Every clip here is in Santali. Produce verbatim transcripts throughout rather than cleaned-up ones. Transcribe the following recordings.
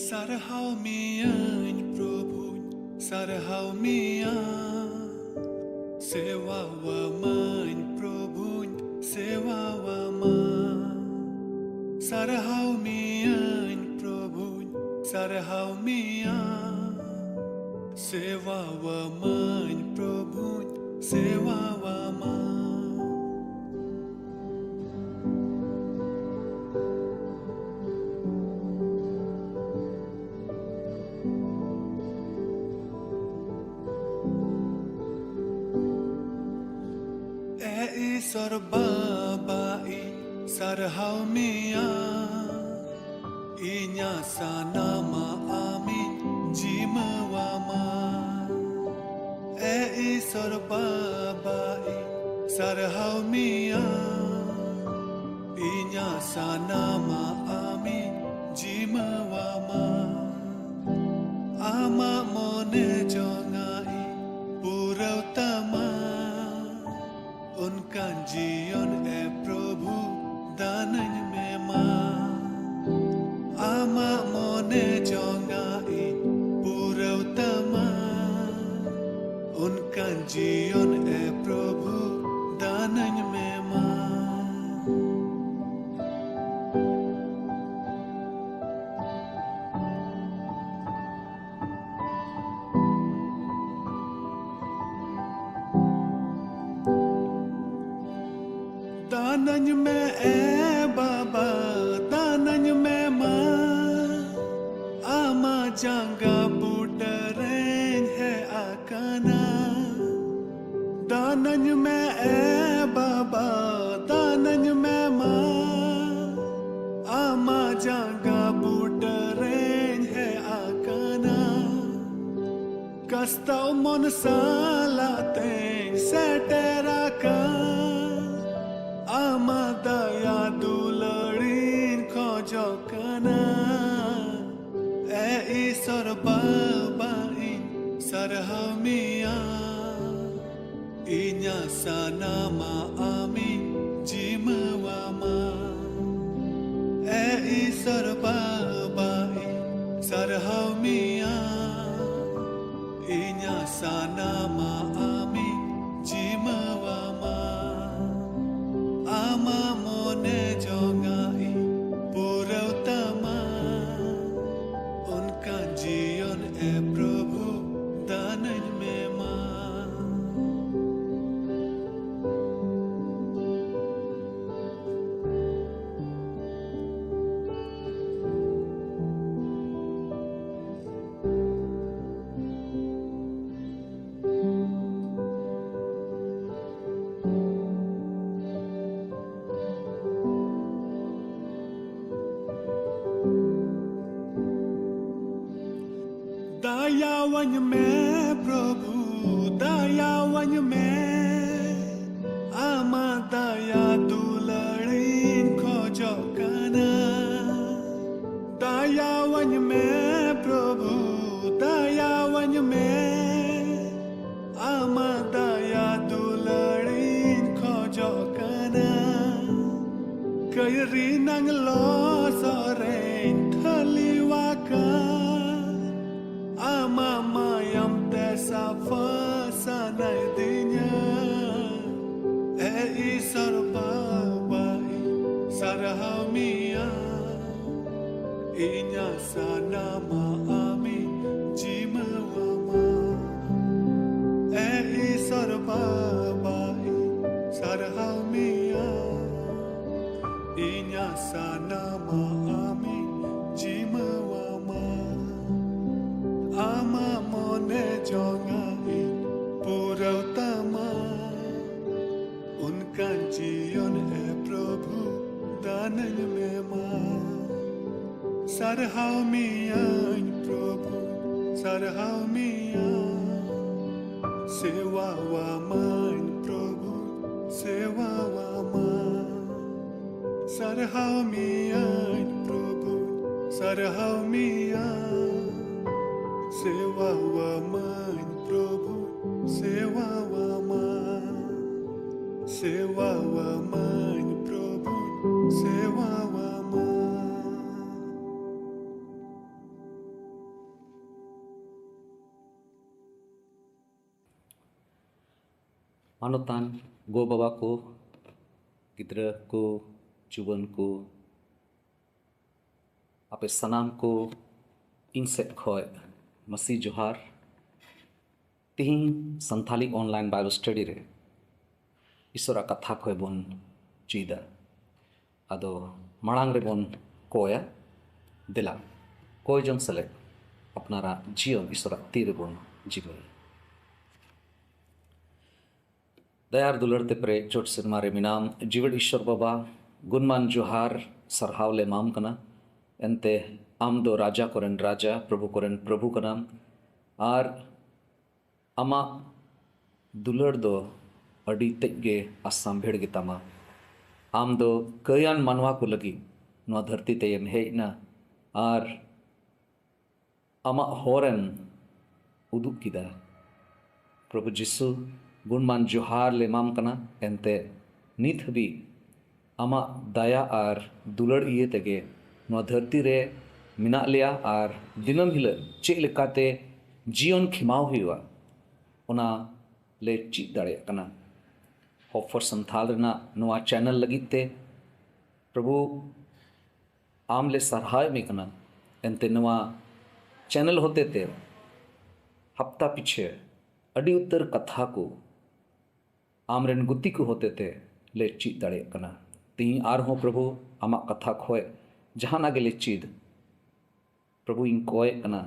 ᱥᱟᱨᱦᱟᱣ ᱢᱤᱭᱟᱹᱧ ᱯᱨᱚᱵᱷᱩᱧ, ᱥᱟᱨᱦᱟᱣ ᱢᱤᱭᱟ᱾ ᱥᱮᱣᱟᱣᱟᱢᱟᱹᱧ ᱯᱨᱚᱵᱷᱩᱧ, ᱥᱮᱣᱟᱣᱟᱢᱟ᱾ ᱥᱟᱨᱦᱟᱣ ᱢᱤᱭᱟᱹᱧ ᱯᱨᱚᱵᱷᱩᱧ, ᱥᱟᱨᱦᱟᱣ ᱢᱤᱭᱟ᱾ ᱥᱮᱣᱟᱣᱟᱢᱟᱹᱧ ᱯᱨᱚᱵᱷᱩᱧ, ᱥᱮᱣᱟᱣᱟᱢᱟ᱾ ᱮ ᱤᱥᱚᱨ ᱵᱟᱵᱟ, ᱤᱧ ᱥᱟᱨᱦᱟᱣ ᱢᱮᱭᱟ᱾ ᱤᱧᱟᱹᱜ ᱥᱟᱱᱟᱢᱟᱜ ᱟᱢᱤᱧ ᱡᱤᱢᱟᱹᱣᱟᱢᱟ᱾ ᱮ ᱤᱥᱚᱨ ᱵᱟᱵᱟ, ᱤᱧ ᱥᱟᱨᱦᱟᱣ ᱢᱮᱭᱟ᱾ ᱤᱧᱟᱹᱜ ᱥᱟᱱᱟᱢᱟᱜ ᱟᱢᱤᱧ ᱡᱤᱢᱟᱹᱣᱟᱢᱟ᱾ ᱟᱢᱟᱜ ᱢᱚᱱᱮ ᱡᱚᱝᱟᱜ ᱤᱧ ᱯᱩᱨᱟᱹᱣ ᱛᱟᱢᱟ᱾ ᱚᱱᱠᱟᱱ ᱡᱤᱭᱚᱱ ᱮ ᱯᱨᱚᱵᱷᱩ ᱫᱟᱱᱟᱹᱧ ᱢᱮ ᱢᱟ᱾ ᱟᱢᱟᱜ ᱢᱚᱱᱮ ᱡᱚᱝᱟᱜ ᱤᱧ ᱯᱩᱨᱟᱹᱣ ᱛᱟᱢᱟ᱾ ᱚᱱᱠᱟᱱ ᱡᱤᱭᱚᱱ ᱮ ᱯᱨᱚᱵᱷᱩ ᱫᱟᱱᱟᱹᱧ ᱢᱮ ᱢᱟ᱾ ᱫᱟᱱᱟᱹᱧ ᱢᱮ ᱮ ᱵᱟᱵᱟ, ᱫᱟᱱᱟᱹᱧ ᱢᱮ ᱢᱟ᱾ ᱟᱢᱟᱜ ᱡᱟᱸᱜᱟ ᱵᱩᱴᱟᱹ ᱨᱮᱧ ᱦᱮᱡ ᱟᱠᱟᱱᱟ᱾ ᱫᱟᱱᱟᱹᱧ ᱢᱮ ᱮ ᱵᱟᱵᱟ, ᱫᱟᱱᱟᱹᱧ ᱢᱮ ᱢᱟ᱾ ᱟᱢᱟᱜ ᱡᱟᱸᱜᱟ ᱵᱩᱴᱟᱹ ᱨᱮᱧ ᱦᱮᱡ ᱟᱠᱟᱱᱟ᱾ ᱠᱟᱥᱛᱟᱣ ᱢᱚᱱ ᱥᱟᱞᱟᱜ ᱛᱮᱧ ᱥᱮᱴᱮᱨ ᱟᱠᱟᱱ᱾ ᱟᱢᱟᱜ ᱫᱟᱭᱟ ᱫᱩᱞᱟᱹᱲᱤᱧ ᱠᱷᱚᱡᱚᱜ ᱠᱟᱱᱟ᱾ ᱮ ᱤᱥᱚᱨ ᱵᱟᱵᱟ, ᱤᱧ ᱥᱟᱨᱦᱟᱣ ᱢᱮᱭᱟ᱾ ᱤᱧᱟᱹᱜ ᱥᱟᱱᱟᱢᱟᱜ ᱟᱢᱤᱧ ᱡᱤᱢᱟᱹᱣᱟᱢᱟ᱾ ᱮ ᱤᱥᱚᱨ ᱵᱟᱵᱟ, ᱤᱧ ᱦᱟᱣ ᱢᱮᱭᱟ, ᱤᱧᱟᱹᱜ ᱥᱟᱱᱟᱢᱟᱜ ᱟᱢᱤᱧ ᱡᱤᱢᱟᱹᱣᱟᱢᱟ᱾ ᱟᱢᱟᱜ ᱢᱚᱱᱮ ᱡᱚᱝᱟᱜ ᱤᱧ ᱯᱩᱨᱟᱹᱣ ᱛᱟᱢᱟ᱾ ᱚᱱᱠᱟᱱ ᱡᱤᱭᱚᱱ ᱮ ᱯᱨᱚᱵᱷᱩ ᱫᱟᱱᱟᱹᱧ ᱢᱮ ᱢᱟ᱾ ᱫᱟᱭᱟᱣᱟᱹᱧ ᱢᱮ ᱯᱨᱚᱵᱷᱩ, ᱫᱟᱭᱟᱣᱟᱹᱧ ᱢᱮ᱾ ᱟᱢᱟᱜ ᱫᱟᱭᱟ ᱫᱩᱞᱟᱹᱲᱤᱧ ᱠᱷᱚᱡᱚᱜ ᱠᱟᱱᱟ᱾ ᱫᱟᱭᱟᱣᱟᱹᱧ ᱢᱮ ᱯᱨᱚᱵᱷᱩ, ᱫᱟᱭᱟᱣᱟᱹᱧ ᱢᱮ᱾ ᱟᱢᱟᱜ ᱫᱟᱭᱟ ᱫᱩᱞᱟᱹᱲᱤᱧ ᱠᱷᱚᱡᱚᱜ ᱠᱟᱱᱟ᱾ ᱠᱟᱹᱭᱨᱤ ᱱᱟᱝ ᱞᱚᱥᱚᱫ ᱨᱮᱧ ᱴᱷᱟᱹᱞᱤᱣᱟᱠᱟᱱ᱾ ᱟᱢᱟᱜ ᱢᱟᱭᱟᱢ ᱛᱮ ᱥᱟᱯᱷᱟ ᱥᱟᱱᱟᱭ ᱫᱤᱧᱟ᱾ ᱮ ᱤᱥᱚᱨ ᱵᱟᱵᱟ, ᱤᱧ ᱥᱟᱨᱦᱟᱣ ᱢᱮᱭᱟ᱾ ᱤᱧᱟᱹᱜ ᱥᱟᱱᱟᱢᱟᱜ ᱟᱢᱤᱧ ᱡᱤᱢᱟᱹᱣᱟᱢᱟ᱾ ᱮ ᱤᱥᱚᱨ ᱵᱟᱵᱟ, ᱤᱧ ᱥᱟᱨᱦᱟᱣ ᱢᱮᱭᱟ᱾ ᱤᱧᱟᱹᱜ ᱥᱟᱱᱟᱢᱟᱜ ᱟᱢᱤᱧ ᱡᱤᱢᱟᱹᱣᱟᱢᱟ᱾ ᱟᱢᱟᱜ ᱢᱚᱱᱮ ᱡᱚᱝᱟᱜ ᱤᱧ ᱯᱩᱨᱟᱹᱣ ᱛᱟᱢᱟ᱾ ᱚᱱᱠᱟᱱ ᱡᱤᱭᱚᱱ ᱮ ᱯᱨᱚᱵᱷᱩ ᱫᱟᱱᱟᱹᱧ ᱢᱮ ᱢᱟ᱾ ᱥᱟᱨᱦᱟᱣ ᱢᱮᱭᱟᱹᱧ ᱯᱨᱚᱵᱷᱩ, ᱥᱟᱨᱦᱟᱣ ᱢᱮᱭᱟ᱾ ᱥᱮᱣᱟᱣᱟᱢᱟᱹᱧ ᱯᱨᱚᱵᱷᱩ, ᱥᱮᱣᱟᱣᱟᱢᱟ᱾ ᱥᱟᱨᱦᱟᱣ ᱢᱮᱭᱟᱹᱧ ᱯᱨᱚᱵᱷᱩ, ᱥᱟᱨᱦᱟᱣ ᱢᱮᱭᱟ᱾ ᱥᱮᱣᱟᱣᱟᱢᱟᱹᱧ ᱯᱨᱚᱵᱷᱩ, ᱥᱮᱣᱟᱣᱟᱢᱟ᱾ ᱥᱮᱣᱟᱣᱟᱢᱟᱹᱧ ᱯᱨᱚᱵᱷᱩ, ᱥᱮᱣᱟᱣᱟᱢᱟ᱾ ᱟᱱᱚᱛᱟᱱ ᱜᱚ ᱵᱟᱵᱟ ᱠᱚ, ᱜᱤᱫᱽᱨᱟᱹ ᱠᱚ, ᱡᱩᱣᱟᱹᱱ ᱠᱚ, ᱟᱯᱮ ᱥᱟᱱᱟᱢ ᱠᱚ ᱤᱧ ᱥᱮᱫ ᱠᱷᱚᱡ ᱢᱟᱹᱥᱤ ᱡᱚᱦᱟᱨ᱾ ᱛᱤᱦᱤᱧ ᱥᱟᱱᱛᱷᱟᱞᱤ online Bible study ᱨᱮ ᱤᱥᱚᱨᱟᱜ ᱠᱟᱛᱷᱟ ᱠᱷᱚᱡ ᱵᱚᱱ ᱪᱮᱫᱟ᱾ ᱟᱫᱚ ᱢᱟᱲᱟᱝ ᱨᱮᱵᱚᱱ ᱠᱚᱭᱟ᱾ ᱫᱮᱞᱟ, ᱠᱚᱭ ᱡᱚᱝ ᱥᱮᱞᱮᱫ, ᱟᱯᱱᱟᱨᱟᱜ ᱡᱤᱭᱚᱱ ᱤᱥᱚᱨᱟᱜ ᱛᱤ ᱨᱮᱵᱚᱱ ᱡᱤᱢᱟᱹᱭᱟ᱾ ᱫᱟᱭᱟᱨ ᱫᱩᱞᱟᱹᱲ ᱛᱮ ᱯᱮᱨᱮᱡ ᱪᱚᱴ ᱥᱮᱨᱢᱟ ᱨᱮ ᱢᱮᱱᱟᱢ, ᱡᱤᱣᱮᱫ ᱤᱥᱚᱨ ᱵᱟᱵᱟ, ᱜᱩᱱᱢᱟᱱ ᱡᱚᱦᱟᱨ, ᱥᱟᱨᱦᱟᱣ ᱞᱮ ᱮᱢᱟᱢ ᱠᱟᱱᱟ᱾ ᱮᱱᱛᱮ ᱟᱢ ᱫᱚ ᱨᱟᱡᱟ ᱠᱚᱨᱮᱱ ᱨᱟᱡᱟ, ᱯᱨᱚᱵᱷᱩ ᱠᱚᱨᱮᱱ ᱯᱨᱚᱵᱷᱩ ᱠᱟᱱᱟᱢ᱾ ᱟᱨ ᱟᱢᱟᱜ ᱫᱩᱞᱟᱹᱲ ᱫᱚ ᱟᱹᱰᱤ ᱛᱮᱫ ᱜᱮ ᱟᱥᱟᱢᱵᱷᱮᱲ ᱜᱮᱛᱟᱢᱟ᱾ ᱟᱢ ᱫᱚ ᱠᱟᱹᱭᱟᱱ ᱢᱟᱱᱣᱟ ᱠᱚ ᱞᱟᱹᱜᱤᱫ ᱱᱚᱣᱟ ᱫᱷᱟᱹᱨᱛᱤ ᱛᱮᱭᱮᱢ ᱦᱮᱡ ᱮᱱᱟ ᱟᱨ ᱟᱢᱟᱜ ᱦᱚᱨᱮᱢ ᱩᱫᱩᱜ ᱠᱮᱫᱟ᱾ ᱯᱨᱚᱵᱷᱩ ᱡᱤᱥᱩ, ᱜᱩᱱᱢᱟᱱ ᱡᱚᱦᱟᱨ ᱞᱮ ᱮᱢᱟᱢ ᱠᱟᱱᱟ᱾ ᱮᱱᱛᱮ ᱱᱤᱛ ᱦᱟᱹᱵᱤᱡ ᱟᱢᱟᱜ ᱫᱟᱭᱟ ᱟᱨ ᱫᱩᱞᱟᱹᱲ ᱤᱭᱟᱹ ᱛᱮᱜᱮ ᱱᱚᱣᱟ ᱫᱷᱟᱹᱨᱛᱤ ᱨᱮ ᱢᱮᱱᱟᱜ ᱞᱮᱭᱟ ᱟᱨ ᱫᱤᱱᱟᱹᱢ ᱦᱤᱞᱳᱜ ᱪᱮᱫ ᱞᱮᱠᱟᱛᱮ ᱡᱤᱭᱚᱱ ᱠᱷᱮᱢᱟᱣ ᱦᱩᱭᱩᱜᱼᱟ, ᱚᱱᱟ ᱞᱮ ᱪᱮᱫ ᱫᱟᱲᱮᱭᱟᱜ ᱠᱟᱱᱟ᱾ Hope for Santhal ᱨᱮᱱᱟᱜ ᱱᱚᱣᱟ channel ᱞᱟᱹᱜᱤᱫ ᱛᱮ ᱯᱨᱚᱵᱷᱩ ᱟᱢ ᱞᱮ ᱥᱟᱨᱦᱟᱣᱮᱫ ᱢᱮ ᱠᱟᱱᱟ᱾ ᱮᱱᱛᱮ ᱱᱚᱣᱟ channel ᱦᱚᱛᱮ ᱛᱮ ᱦᱟᱯᱛᱟ ᱯᱤᱪᱷᱮ ᱟᱹᱰᱤ ᱩᱛᱟᱹᱨ ᱠᱟᱛᱷᱟ ᱠᱚ ᱟᱢ ᱨᱮᱱ ᱜᱩᱛᱤ ᱠᱚ ᱦᱚᱛᱮ ᱛᱮ ᱞᱮ ᱪᱮᱫ ᱫᱟᱲᱮᱭᱟᱜ ᱠᱟᱱᱟ᱾ ᱛᱮᱦᱮᱧ ᱟᱨᱦᱚᱸ ᱯᱨᱚᱵᱷᱩ ᱟᱢᱟᱜ ᱠᱟᱛᱷᱟ ᱠᱷᱚᱡ ᱡᱟᱦᱟᱱᱟᱜ ᱜᱮᱞᱮ ᱪᱮᱫ, ᱯᱨᱚᱵᱷᱩ ᱤᱧ ᱠᱚᱭᱮᱫ ᱠᱟᱱᱟ,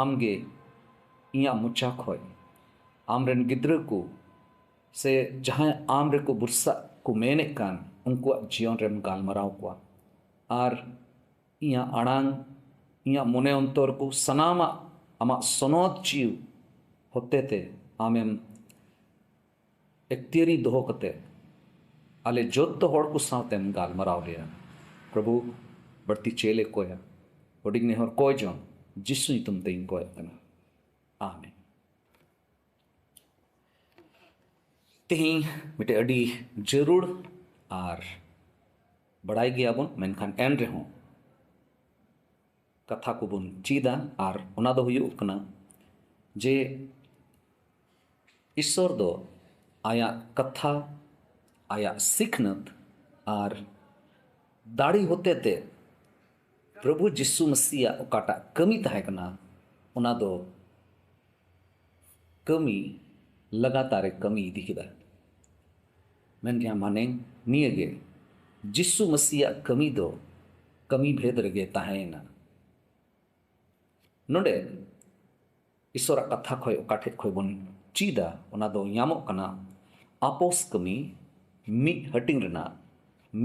ᱟᱢ ᱜᱮ ᱤᱧᱟᱹᱜ ᱢᱚᱪᱟ ᱠᱷᱚᱡ ᱟᱢ ᱨᱮᱱ ᱜᱤᱫᱽᱨᱟᱹ ᱠᱚ ᱥᱮ ᱡᱟᱦᱟᱸᱭ ᱟᱢ ᱨᱮᱠᱚ ᱵᱷᱚᱨᱥᱟᱜ ᱠᱚ ᱢᱮᱱᱮᱫ ᱠᱟᱱ ᱩᱱᱠᱩᱣᱟᱜ ᱡᱤᱭᱚᱱ ᱨᱮᱢ ᱜᱟᱞᱢᱟᱨᱟᱣ ᱠᱚᱣᱟ᱾ ᱟᱨ ᱤᱧᱟᱹᱜ ᱟᱲᱟᱝ, ᱤᱧᱟᱹᱜ ᱢᱚᱱᱮ ᱚᱱᱛᱚᱨ ᱠᱚ ᱥᱟᱱᱟᱢᱟᱜ ᱟᱢᱟᱜ ᱥᱚᱱᱚᱛ ᱡᱤᱣᱤ ᱦᱚᱛᱮ ᱛᱮ ᱟᱢᱮᱢ ᱮᱠᱛᱤᱭᱟᱹᱨᱤ ᱫᱚᱦᱚ ᱠᱟᱛᱮ ᱟᱞᱮ ᱡᱚᱛᱚ ᱦᱚᱲ ᱠᱚ ᱥᱟᱶᱛᱮᱢ ᱜᱟᱞᱢᱟᱨᱟᱣ ᱞᱮᱭᱟ᱾ ᱯᱨᱚᱵᱷᱩ, ᱵᱟᱹᱲᱛᱤ ᱪᱮᱫ ᱞᱮ ᱠᱚᱭᱟ, ᱦᱩᱰᱤᱧ ᱱᱮᱦᱚᱨ ᱠᱚᱭ ᱡᱚᱝ ᱡᱤᱥᱩ ᱧᱩᱛᱩᱢ ᱛᱮᱧ ᱠᱚᱭᱮᱫ ᱠᱟᱱᱟ᱾ ᱟᱢᱮᱱ᱾ ᱛᱮᱦᱮᱧ ᱢᱤᱫᱴᱮᱡ ᱟᱹᱰᱤ ᱡᱟᱹᱨᱩᱲ ᱟᱨ ᱵᱟᱲᱟᱭ ᱜᱮᱭᱟᱵᱚᱱ, ᱢᱮᱱᱠᱷᱟᱱ ᱮᱱ ᱨᱮᱦᱚᱸ ᱠᱟᱛᱷᱟ ᱠᱚᱵᱚᱱ ᱪᱮᱫᱟ᱾ ᱟᱨ ᱚᱱᱟ ᱫᱚ ᱦᱩᱭᱩᱜ ᱠᱟᱱᱟ ᱡᱮ ᱤᱥᱥᱚᱨ ᱫᱚ ᱟᱭᱟᱜ ᱠᱟᱛᱷᱟ, ᱟᱭᱟᱜ ᱥᱤᱠᱷᱱᱟᱹᱛ ᱟᱨ ᱫᱟᱲᱮ ᱦᱚᱛᱮᱛᱮ ᱯᱨᱚᱵᱷᱩ ᱡᱤᱥᱩ ᱢᱟᱹᱥᱤᱭᱟᱜ ᱚᱠᱟᱴᱟᱜ ᱠᱟᱹᱢᱤ ᱛᱟᱦᱮᱸ ᱠᱟᱱᱟ, ᱚᱱᱟ ᱫᱚ ᱠᱟᱹᱢᱤ ᱞᱟᱜᱟᱛᱟᱨᱮ ᱠᱟᱹᱢᱤ ᱤᱫᱤ ᱠᱮᱫᱟ᱾ ᱢᱮᱱ ᱨᱮᱭᱟᱜ ᱢᱟᱱᱮ ᱱᱤᱭᱟᱹ ᱜᱮ, ᱡᱤᱥᱩ ᱢᱟᱹᱥᱤᱭᱟᱜ ᱠᱟᱹᱢᱤ ᱫᱚ ᱠᱟᱹᱢᱤ ᱵᱷᱮᱫ ᱨᱮᱜᱮ ᱛᱟᱦᱮᱸᱭᱮᱱᱟ᱾ ᱱᱚᱰᱮ ᱤᱥᱚᱨᱟᱜ ᱠᱟᱛᱷᱟ ᱠᱷᱚᱱ ᱚᱠᱟ ᱴᱷᱮᱡ ᱠᱷᱚᱱ ᱵᱚᱱ ᱪᱮᱫᱟ, ᱚᱱᱟ ᱫᱚ ᱧᱟᱢᱚᱜ ᱠᱟᱱᱟ ᱟᱯᱚᱥ ᱠᱟᱹᱢᱤ ᱢᱤᱫ ᱦᱟᱹᱴᱤᱧ ᱨᱮᱱᱟᱜ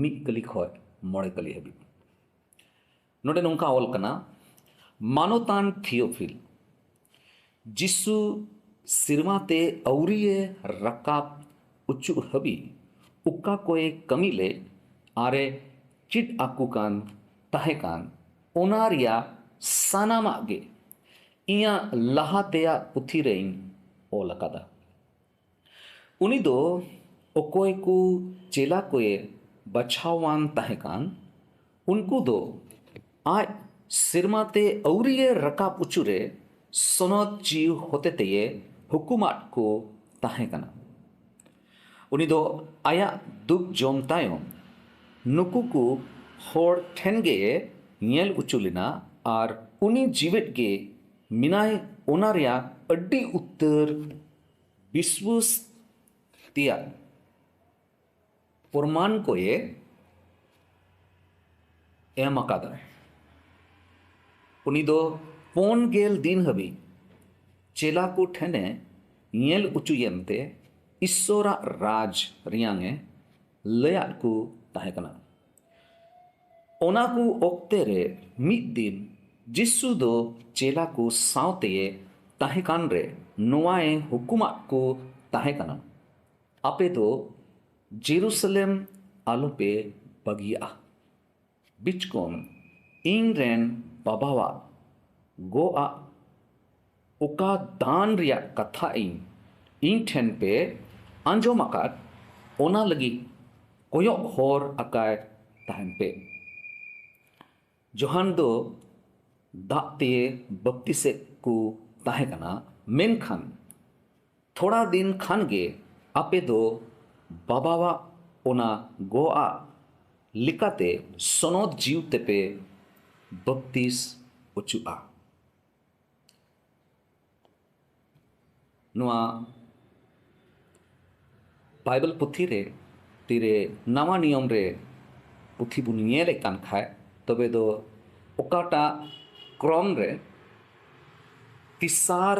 ᱢᱤᱫ ᱠᱟᱹᱞᱤ ᱠᱷᱚᱱ ᱢᱚᱬᱮ ᱠᱟᱹᱞᱤ ᱦᱟᱹᱵᱤᱡ᱾ ᱱᱚᱰᱮ ᱱᱚᱝᱠᱟ ᱚᱞ ᱠᱟᱱᱟ, ᱢᱟᱱᱚᱛᱟᱱ ᱛᱷᱤᱭᱳᱯᱷᱤᱞ, ᱡᱤᱥᱩ ᱥᱮᱨᱢᱟ ᱛᱮ ᱟᱹᱣᱨᱤᱭᱮ ᱨᱟᱠᱟᱵ ᱚᱪᱚᱜ ᱦᱟᱹᱵᱤᱡ ᱚᱠᱟ ᱠᱚᱭᱮ ᱠᱟᱹᱢᱤ ᱞᱮᱫ ᱟᱨᱮ ᱪᱮᱫ ᱟᱠᱚ ᱠᱟᱱ ᱛᱟᱦᱮᱸ ᱠᱟᱱ, ᱚᱱᱟ ᱨᱮᱭᱟᱜ ᱥᱟᱱᱟᱢᱟᱜ ᱜᱮ ᱤᱧᱟᱹᱜ ᱞᱟᱦᱟ ᱛᱮᱭᱟᱜ ᱯᱩᱛᱷᱤ ᱨᱮᱧ ᱚᱞ ᱟᱠᱟᱫᱟ᱾ ᱩᱱᱤ ᱫᱚ ᱚᱠᱚᱭ ᱠᱚ ᱪᱮᱞᱟ ᱠᱚᱭᱮ ᱵᱟᱪᱷᱟᱣᱟᱱ ᱛᱟᱦᱮᱸ ᱠᱟᱱ, ᱩᱱᱠᱩ ᱫᱚ ᱟᱡ ᱥᱮᱨᱢᱟ ᱛᱮ ᱟᱹᱣᱨᱤᱭᱮ ᱨᱟᱠᱟᱵ ᱚᱪᱚ ᱨᱮ ᱥᱚᱱᱚᱛ ᱡᱤᱣᱤ ᱦᱚᱛᱮ ᱛᱮᱭᱮ ᱦᱩᱠᱩᱢᱟᱫ ᱠᱚ ᱛᱟᱦᱮᱸ ᱠᱟᱱᱟ᱾ ᱩᱱᱤ ᱫᱚ ᱟᱭᱟᱜ ᱫᱩᱠ ᱡᱚᱢ ᱛᱟᱭᱚᱢ ᱱᱩᱠᱩ ᱠᱚ ᱦᱚᱲ ᱴᱷᱮᱱ ᱜᱮᱭᱮ ᱧᱮᱞ ᱚᱪᱚ ᱞᱮᱱᱟ ᱟᱨ ᱩᱱᱤ ᱡᱤᱣᱮᱫ ᱜᱮ ᱢᱮᱱᱟᱭ, ᱚᱱᱟ ᱨᱮᱭᱟᱜ ᱟᱹᱰᱤ ᱩᱛᱟᱹᱨ ᱵᱤᱥᱣᱟᱹᱥ ᱛᱮᱭᱟᱜ ᱯᱨᱚᱢᱟᱱ ᱠᱚᱭᱮ ᱮᱢ ᱟᱠᱟᱫᱟ᱾ ᱩᱱᱤ ᱫᱚ ᱯᱩᱱ ᱜᱮᱞ ᱫᱤᱱ ᱦᱟᱹᱵᱤᱡ ᱪᱮᱞᱟ ᱠᱚ ᱴᱷᱮᱱᱮ ᱧᱮᱞ ᱚᱪᱚᱭᱮᱱ ᱛᱮ ᱤᱥᱥᱚᱨᱟᱜ ᱨᱟᱡᱽ ᱨᱮᱭᱟᱝ ᱮ ᱞᱟᱹᱭᱟᱫ ᱠᱚ ᱛᱟᱦᱮᱸ ᱠᱟᱱᱟ᱾ ᱚᱱᱟ ᱠᱚ ᱚᱠᱛᱮ ᱨᱮ ᱢᱤᱫ ᱫᱤᱱ ᱡᱤᱥᱩ ᱫᱚ ᱪᱮᱞᱟ ᱠᱚ ᱥᱟᱶᱛᱮᱭᱮ ᱛᱟᱦᱮᱸ ᱠᱟᱱ ᱨᱮ ᱱᱚᱣᱟᱭ ᱦᱩᱠᱩᱢᱟᱫ ᱠᱚ ᱛᱟᱦᱮᱸ ᱠᱟᱱᱟ, ᱟᱯᱮ ᱫᱚ ᱡᱮᱨᱩᱥᱟᱞᱮᱢ ᱟᱞᱚᱯᱮ ᱵᱟᱹᱜᱤᱭᱟᱜᱼᱟ᱾ ᱵᱤᱪᱠᱚᱢ ᱤᱧ ᱨᱮᱱ ᱵᱟᱵᱟᱣᱟᱜ ᱜᱚᱜᱼᱟᱜ ᱚᱠᱟ ᱫᱟᱱ ᱨᱮᱭᱟᱜ ᱠᱟᱛᱷᱟ ᱤᱧ, ᱤᱧ ᱴᱷᱮᱱ ᱯᱮ ᱟᱸᱡᱚᱢ ᱟᱠᱟᱫ, ᱚᱱᱟ ᱞᱟᱹᱜᱤᱫ ᱠᱚᱭᱚᱜ ᱦᱚᱨ ᱟᱠᱟᱭ ᱛᱟᱦᱮᱱ ᱯᱮ᱾ ᱡᱚᱦᱟᱱ ᱫᱚ ᱫᱟᱜ ᱛᱮ ᱵᱟᱯᱛᱤᱥᱮᱫ ᱠᱚ ᱛᱟᱦᱮᱸ ᱠᱟᱱᱟ, ᱢᱮᱱᱠᱷᱟᱱ ᱛᱷᱚᱲᱟ ᱫᱤᱱ ᱠᱷᱟᱱ ᱜᱮ ᱟᱯᱮ ᱫᱚ ᱵᱟᱵᱟᱣᱟᱜ ᱚᱱᱟ ᱜᱚᱜᱼᱟᱜ ᱞᱮᱠᱟᱛᱮ ᱥᱚᱱᱚᱛ ᱡᱤᱣᱤ ᱛᱮᱯᱮ ᱵᱟᱯᱛᱤᱥ ᱚᱪᱚᱜᱼᱟ᱾ ᱱᱚᱣᱟ ᱵᱟᱭᱵᱮᱞ ᱯᱩᱛᱷᱤ ᱨᱮ ᱛᱤᱨᱮ ᱱᱟᱣᱟ ᱱᱤᱭᱚᱢ ᱨᱮ ᱯᱩᱛᱷᱤ ᱵᱚᱱ ᱧᱮᱞᱮᱫ ᱠᱟᱱ ᱠᱷᱟᱡ, ᱛᱚᱵᱮ ᱫᱚ ᱚᱠᱟᱴᱟᱜ ᱠᱨᱚᱢ ᱨᱮ ᱛᱮᱥᱟᱨ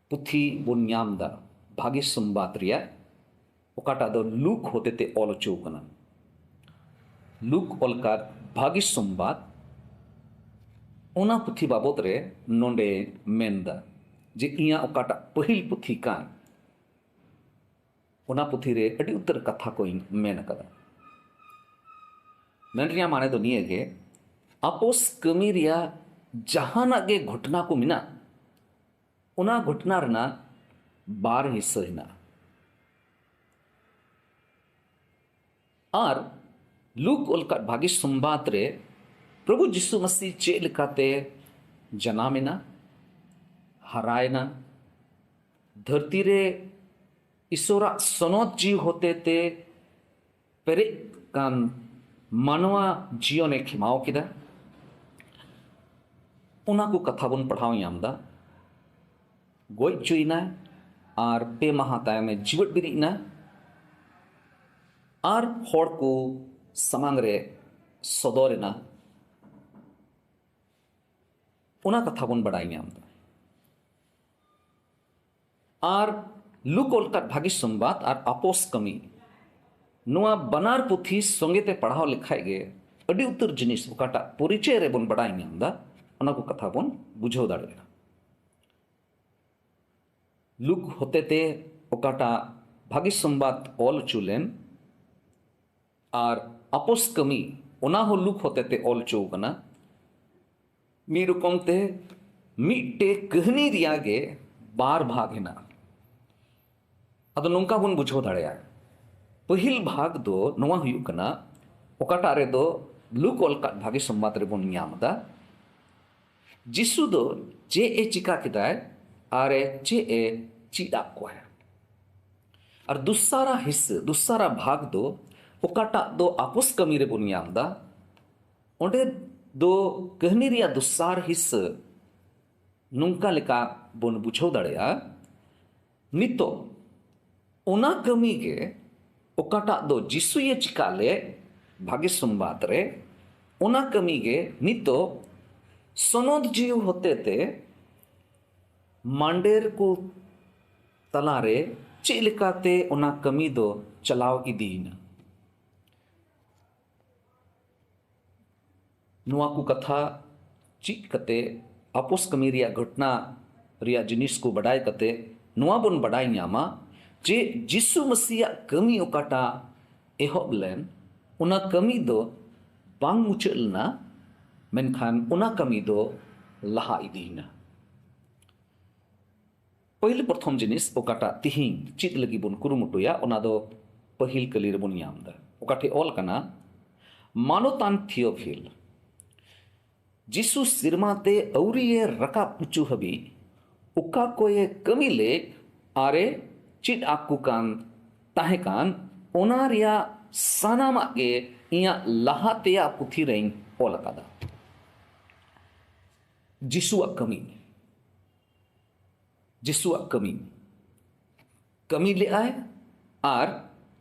ᱯᱩᱛᱷᱤ ᱵᱚᱱ ᱧᱟᱢ ᱮᱫᱟ ᱵᱷᱟᱜᱮ ᱥᱚᱢᱵᱟᱫ ᱨᱮᱭᱟᱜ, ᱚᱠᱟᱴᱟᱜ ᱫᱚ ᱞᱩᱠ ᱦᱚᱛᱮᱛᱮ ᱚᱞ ᱦᱚᱪᱚ ᱠᱟᱱᱟ᱾ ᱞᱩᱠ ᱚᱞ ᱠᱟᱫ ᱵᱷᱟᱜᱮ ᱥᱚᱢᱵᱟᱫ, ᱚᱱᱟ ᱯᱩᱛᱷᱤ ᱵᱟᱵᱚᱛ ᱨᱮ ᱱᱚᱰᱮ ᱢᱮᱱᱫᱟ ᱡᱮ ᱤᱧᱟᱹᱜ ᱚᱠᱟᱴᱟᱜ ᱯᱟᱹᱦᱤᱞ ᱯᱩᱛᱷᱤ ᱠᱟᱱ, ᱚᱱᱟ ᱯᱩᱛᱷᱤ ᱨᱮ ᱟᱹᱰᱤ ᱩᱛᱟᱹᱨ ᱠᱟᱛᱷᱟ ᱠᱚᱧ ᱢᱮᱱ ᱟᱠᱟᱫᱟ᱾ ᱢᱮᱱ ᱨᱮᱭᱟᱜ ᱢᱟᱱᱮ ᱫᱚ ᱱᱤᱭᱟᱹ ᱜᱮ, ᱟᱯᱚᱥ ᱠᱟᱹᱢᱤ ᱨᱮᱭᱟᱜ ᱡᱟᱦᱟᱱᱟᱜ ᱜᱮ ᱜᱷᱚᱴᱚᱱᱟ ᱠᱚ ᱢᱮᱱᱟᱜ, ᱚᱱᱟ ᱜᱷᱚᱴᱚᱱᱟ ᱨᱮᱱᱟᱜ ᱵᱟᱨ ᱦᱤᱥᱥᱟᱹ ᱦᱮᱱᱟᱜᱼᱟ᱾ ᱟᱨ ᱞᱩᱠ ᱚᱞ ᱠᱟᱫ ᱵᱷᱟᱹᱜᱤ ᱥᱚᱢᱵᱟᱫ ᱨᱮ ᱯᱨᱚᱵᱷᱩ ᱡᱤᱥᱩ ᱢᱟᱹᱥᱤ ᱪᱮᱫ ᱞᱮᱠᱟᱛᱮ ᱡᱟᱱᱟᱢ ᱮᱱᱟ, ᱦᱟᱨᱟᱭᱮᱱᱟ, ᱫᱷᱟᱹᱨᱛᱤ ᱨᱮ ᱤᱥᱚᱨᱟᱜ ᱥᱚᱱᱚᱛ ᱡᱤᱣᱤ ᱦᱚᱛᱮ ᱛᱮ ᱯᱮᱨᱮᱡ ᱠᱟᱱ ᱢᱟᱱᱣᱟ ᱡᱤᱭᱚᱱᱮ ᱠᱷᱮᱢᱟᱣ ᱠᱮᱫᱟ, ᱚᱱᱟ ᱠᱚ ᱠᱟᱛᱷᱟ ᱵᱚᱱ ᱯᱟᱲᱦᱟᱣ ᱧᱟᱢ ᱮᱫᱟ᱾ ᱜᱚᱡ ᱦᱚᱪᱚᱭᱮᱱᱟᱭ ᱟᱨ ᱯᱮ ᱢᱟᱦᱟ ᱛᱟᱭᱚᱢᱮ ᱡᱤᱣᱮᱫ ᱵᱮᱨᱮᱫ ᱮᱱᱟ ᱟᱨ ᱦᱚᱲ ᱠᱚ ᱥᱟᱢᱟᱝ ᱨᱮ ᱥᱚᱫᱚᱨ ᱮᱱᱟ᱾ ᱚᱱᱟ ᱠᱟᱛᱷᱟ ᱵᱚᱱ ᱵᱟᱲᱟᱭ ᱧᱟᱢ ᱮᱫᱟ᱾ ᱟᱨ ᱞᱩᱠ ᱚᱞ ᱠᱟᱫ ᱵᱷᱟᱹᱜᱤ ᱥᱚᱢᱵᱟᱫ ᱟᱨ ᱟᱯᱚᱥ ᱠᱟᱹᱢᱤ, ᱱᱚᱣᱟ ᱵᱟᱱᱟᱨ ᱯᱩᱛᱷᱤ ᱥᱚᱸᱜᱮ ᱛᱮ ᱯᱟᱲᱦᱟᱣ ᱞᱮᱠᱷᱟᱡ ᱜᱮ ᱟᱹᱰᱤ ᱩᱛᱟᱹᱨ ᱡᱤᱱᱤᱥ ᱚᱠᱟᱴᱟᱜ ᱯᱚᱨᱤᱪᱚᱭ ᱨᱮᱵᱚᱱ ᱵᱟᱲᱟᱭ ᱧᱟᱢ ᱮᱫᱟ, ᱚᱱᱟ ᱠᱚ ᱠᱟᱛᱷᱟ ᱵᱚᱱ ᱵᱩᱡᱷᱟᱹᱣ ᱫᱟᱲᱮᱭᱟᱜᱼᱟ᱾ ᱞᱩᱠ ᱦᱚᱛᱮᱛᱮ ᱚᱠᱟᱴᱟᱜ ᱵᱷᱟᱹᱜᱤ ᱥᱚᱢᱵᱟᱫ ᱚᱞ ᱦᱚᱪᱚ ᱞᱮᱱ, ᱟᱨ ᱟᱯᱚᱥ ᱠᱟᱹᱢᱤ, ᱚᱱᱟ ᱦᱚᱸ ᱞᱩᱠ ᱦᱚᱛᱮᱛᱮ ᱚᱞ ᱦᱚᱪᱚ ᱠᱟᱱᱟ᱾ ᱢᱤᱫ ᱨᱚᱠᱚᱢ ᱛᱮ ᱢᱤᱫᱴᱮᱡ ᱠᱟᱹᱦᱱᱤ ᱨᱮᱭᱟᱜ ᱜᱮ ᱵᱟᱨ ᱵᱷᱟᱜᱽ ᱦᱮᱱᱟᱜᱼᱟ᱾ ᱟᱫᱚ ᱱᱚᱝᱠᱟ ᱵᱚᱱ ᱵᱩᱡᱷᱟᱹᱣ ᱫᱟᱲᱮᱭᱟᱜᱼᱟ, ᱯᱟᱹᱦᱤᱞ ᱵᱷᱟᱜᱽ ᱫᱚ ᱱᱚᱣᱟ ᱦᱩᱭᱩᱜ ᱠᱟᱱᱟ, ᱚᱠᱟᱴᱟᱜ ᱨᱮᱫᱚ ᱞᱩᱠ ᱚᱞ ᱠᱟᱫ ᱵᱷᱟᱹᱜᱤ ᱥᱚᱢᱵᱟᱫ ᱨᱮᱵᱚᱱ ᱧᱟᱢ ᱮᱫᱟ, ᱡᱤᱥᱩ ᱫᱚ ᱪᱮᱫ ᱮ ᱪᱤᱠᱟ ᱠᱮᱫᱟᱭ ᱟᱨ ᱮ ᱪᱮᱫ ᱮ ᱪᱮᱫ ᱟᱫ ᱠᱚᱣᱟᱭ᱾ ᱟᱨ ᱫᱩᱥᱟᱨᱟ ᱦᱤᱥᱥᱟᱹ, ᱫᱩᱥᱟᱨᱟ ᱵᱷᱟᱜᱽ ᱫᱚ ᱚᱠᱟᱴᱟᱜ ᱫᱚ ᱟᱯᱚᱥ ᱠᱟᱹᱢᱤ ᱨᱮᱵᱚᱱ ᱧᱟᱢ ᱮᱫᱟ, ᱚᱸᱰᱮ ᱫᱚ ᱠᱟᱹᱦᱱᱤ ᱨᱮᱭᱟᱜ ᱫᱩᱥᱟᱨ ᱦᱤᱥᱥᱟᱹ ᱱᱚᱝᱠᱟ ᱞᱮᱠᱟ ᱵᱚᱱ ᱵᱩᱡᱷᱟᱹᱣ ᱫᱟᱲᱮᱭᱟᱜᱼᱟ᱾ ᱱᱤᱛᱚᱜ ᱚᱱᱟ ᱠᱟᱹᱢᱤ ᱜᱮ ᱚᱠᱟᱴᱟᱜ ᱫᱚ ᱡᱤᱥᱩᱭᱮ ᱪᱤᱠᱟ ᱞᱮᱫ ᱵᱷᱟᱜᱮ ᱥᱚᱢᱵᱟᱫ ᱨᱮ, ᱚᱱᱟ ᱠᱟᱹᱢᱤ ᱜᱮ ᱱᱤᱛᱚᱜ ᱥᱚᱱᱚᱛ ᱡᱤᱣᱤ ᱦᱚᱛᱮᱛᱮ ᱢᱟᱱᱰᱮᱨ ᱠᱚ ᱛᱟᱞᱟᱨᱮ ᱪᱮᱫ ᱞᱮᱠᱟᱛᱮ ᱚᱱᱟ ᱠᱟᱹᱢᱤ ᱫᱚ ᱪᱟᱞᱟᱣ ᱤᱫᱤᱭᱮᱱᱟ᱾ ᱱᱚᱣᱟ ᱠᱚ ᱠᱟᱛᱷᱟ ᱪᱮᱫ ᱠᱟᱛᱮ, ᱟᱯᱚᱥ ᱠᱟᱹᱢᱤ ᱨᱮᱭᱟᱜ ᱜᱷᱚᱴᱱᱟ ᱨᱮᱭᱟᱜ ᱡᱤᱱᱤᱥ ᱠᱚ ᱵᱟᱰᱟᱭ ᱠᱟᱛᱮ ᱱᱚᱣᱟ ᱵᱚᱱ ᱵᱟᱰᱟᱭ ᱧᱟᱢᱟ ᱡᱮ ᱡᱤᱥᱩ ᱢᱟᱹᱥᱤᱭᱟᱜ ᱠᱟᱹᱢᱤ ᱚᱠᱟᱴᱟᱜ ᱮᱦᱚᱵ ᱞᱮᱱ, ᱚᱱᱟ ᱠᱟᱹᱢᱤ ᱫᱚ ᱵᱟᱝ ᱢᱩᱪᱟᱹᱫ ᱞᱮᱱᱟ, ᱢᱮᱱᱠᱷᱟᱱ ᱚᱱᱟ ᱠᱟᱹᱢᱤ ᱫᱚ ᱞᱟᱦᱟ ᱤᱫᱤᱭᱮᱱᱟ᱾ ᱯᱟᱹᱦᱤᱞ ᱯᱨᱚᱛᱷᱚᱢ ᱡᱤᱱᱤᱥ ᱚᱠᱟᱴᱟᱜ ᱛᱤᱦᱤᱧ ᱪᱮᱫ ᱞᱟᱹᱜᱤᱫ ᱵᱚᱱ ᱠᱩᱨᱩᱢᱩᱴᱩᱭᱟ, ᱚᱱᱟ ᱫᱚ ᱯᱟᱹᱦᱤᱞ ᱠᱟᱹᱞᱤ ᱨᱮᱵᱚᱱ ᱧᱟᱢ ᱮᱫᱟ᱾ ᱚᱠᱟ ᱴᱷᱮᱡ ᱚᱞ ᱠᱟᱱᱟ, ᱢᱟᱱᱚᱛᱟᱱ ᱛᱷᱤᱭᱳᱯᱷᱤᱞ, ᱡᱤᱥᱩ ᱥᱮᱨᱢᱟ ᱛᱮ ᱟᱹᱣᱨᱤᱭᱮ ᱨᱟᱠᱟᱵ ᱦᱚᱪᱚ ᱦᱟᱹᱵᱤᱡ ᱚᱠᱟ ᱠᱚᱭᱮ ᱠᱟᱹᱢᱤ ᱞᱮᱫ ᱟᱨᱮ ᱪᱮᱫ ᱟᱠᱚ ᱠᱟᱱ ᱛᱟᱦᱮᱸ ᱠᱟᱱ, ᱚᱱᱟ ᱨᱮᱭᱟᱜ ᱥᱟᱱᱟᱢᱟᱜ ᱜᱮ ᱤᱧᱟᱹᱜ ᱞᱟᱦᱟ ᱛᱮᱭᱟᱜ ᱯᱩᱛᱷᱤ ᱨᱮᱧ ᱚᱞ ᱟᱠᱟᱫᱟ᱾ ᱡᱤᱥᱩᱣᱟᱜ ᱠᱟᱹᱢᱤ, ᱡᱤᱥᱩᱣᱟᱜ ᱠᱟᱹᱢᱤ, ᱠᱟᱹᱢᱤ ᱞᱮᱫᱟᱭ ᱟᱨ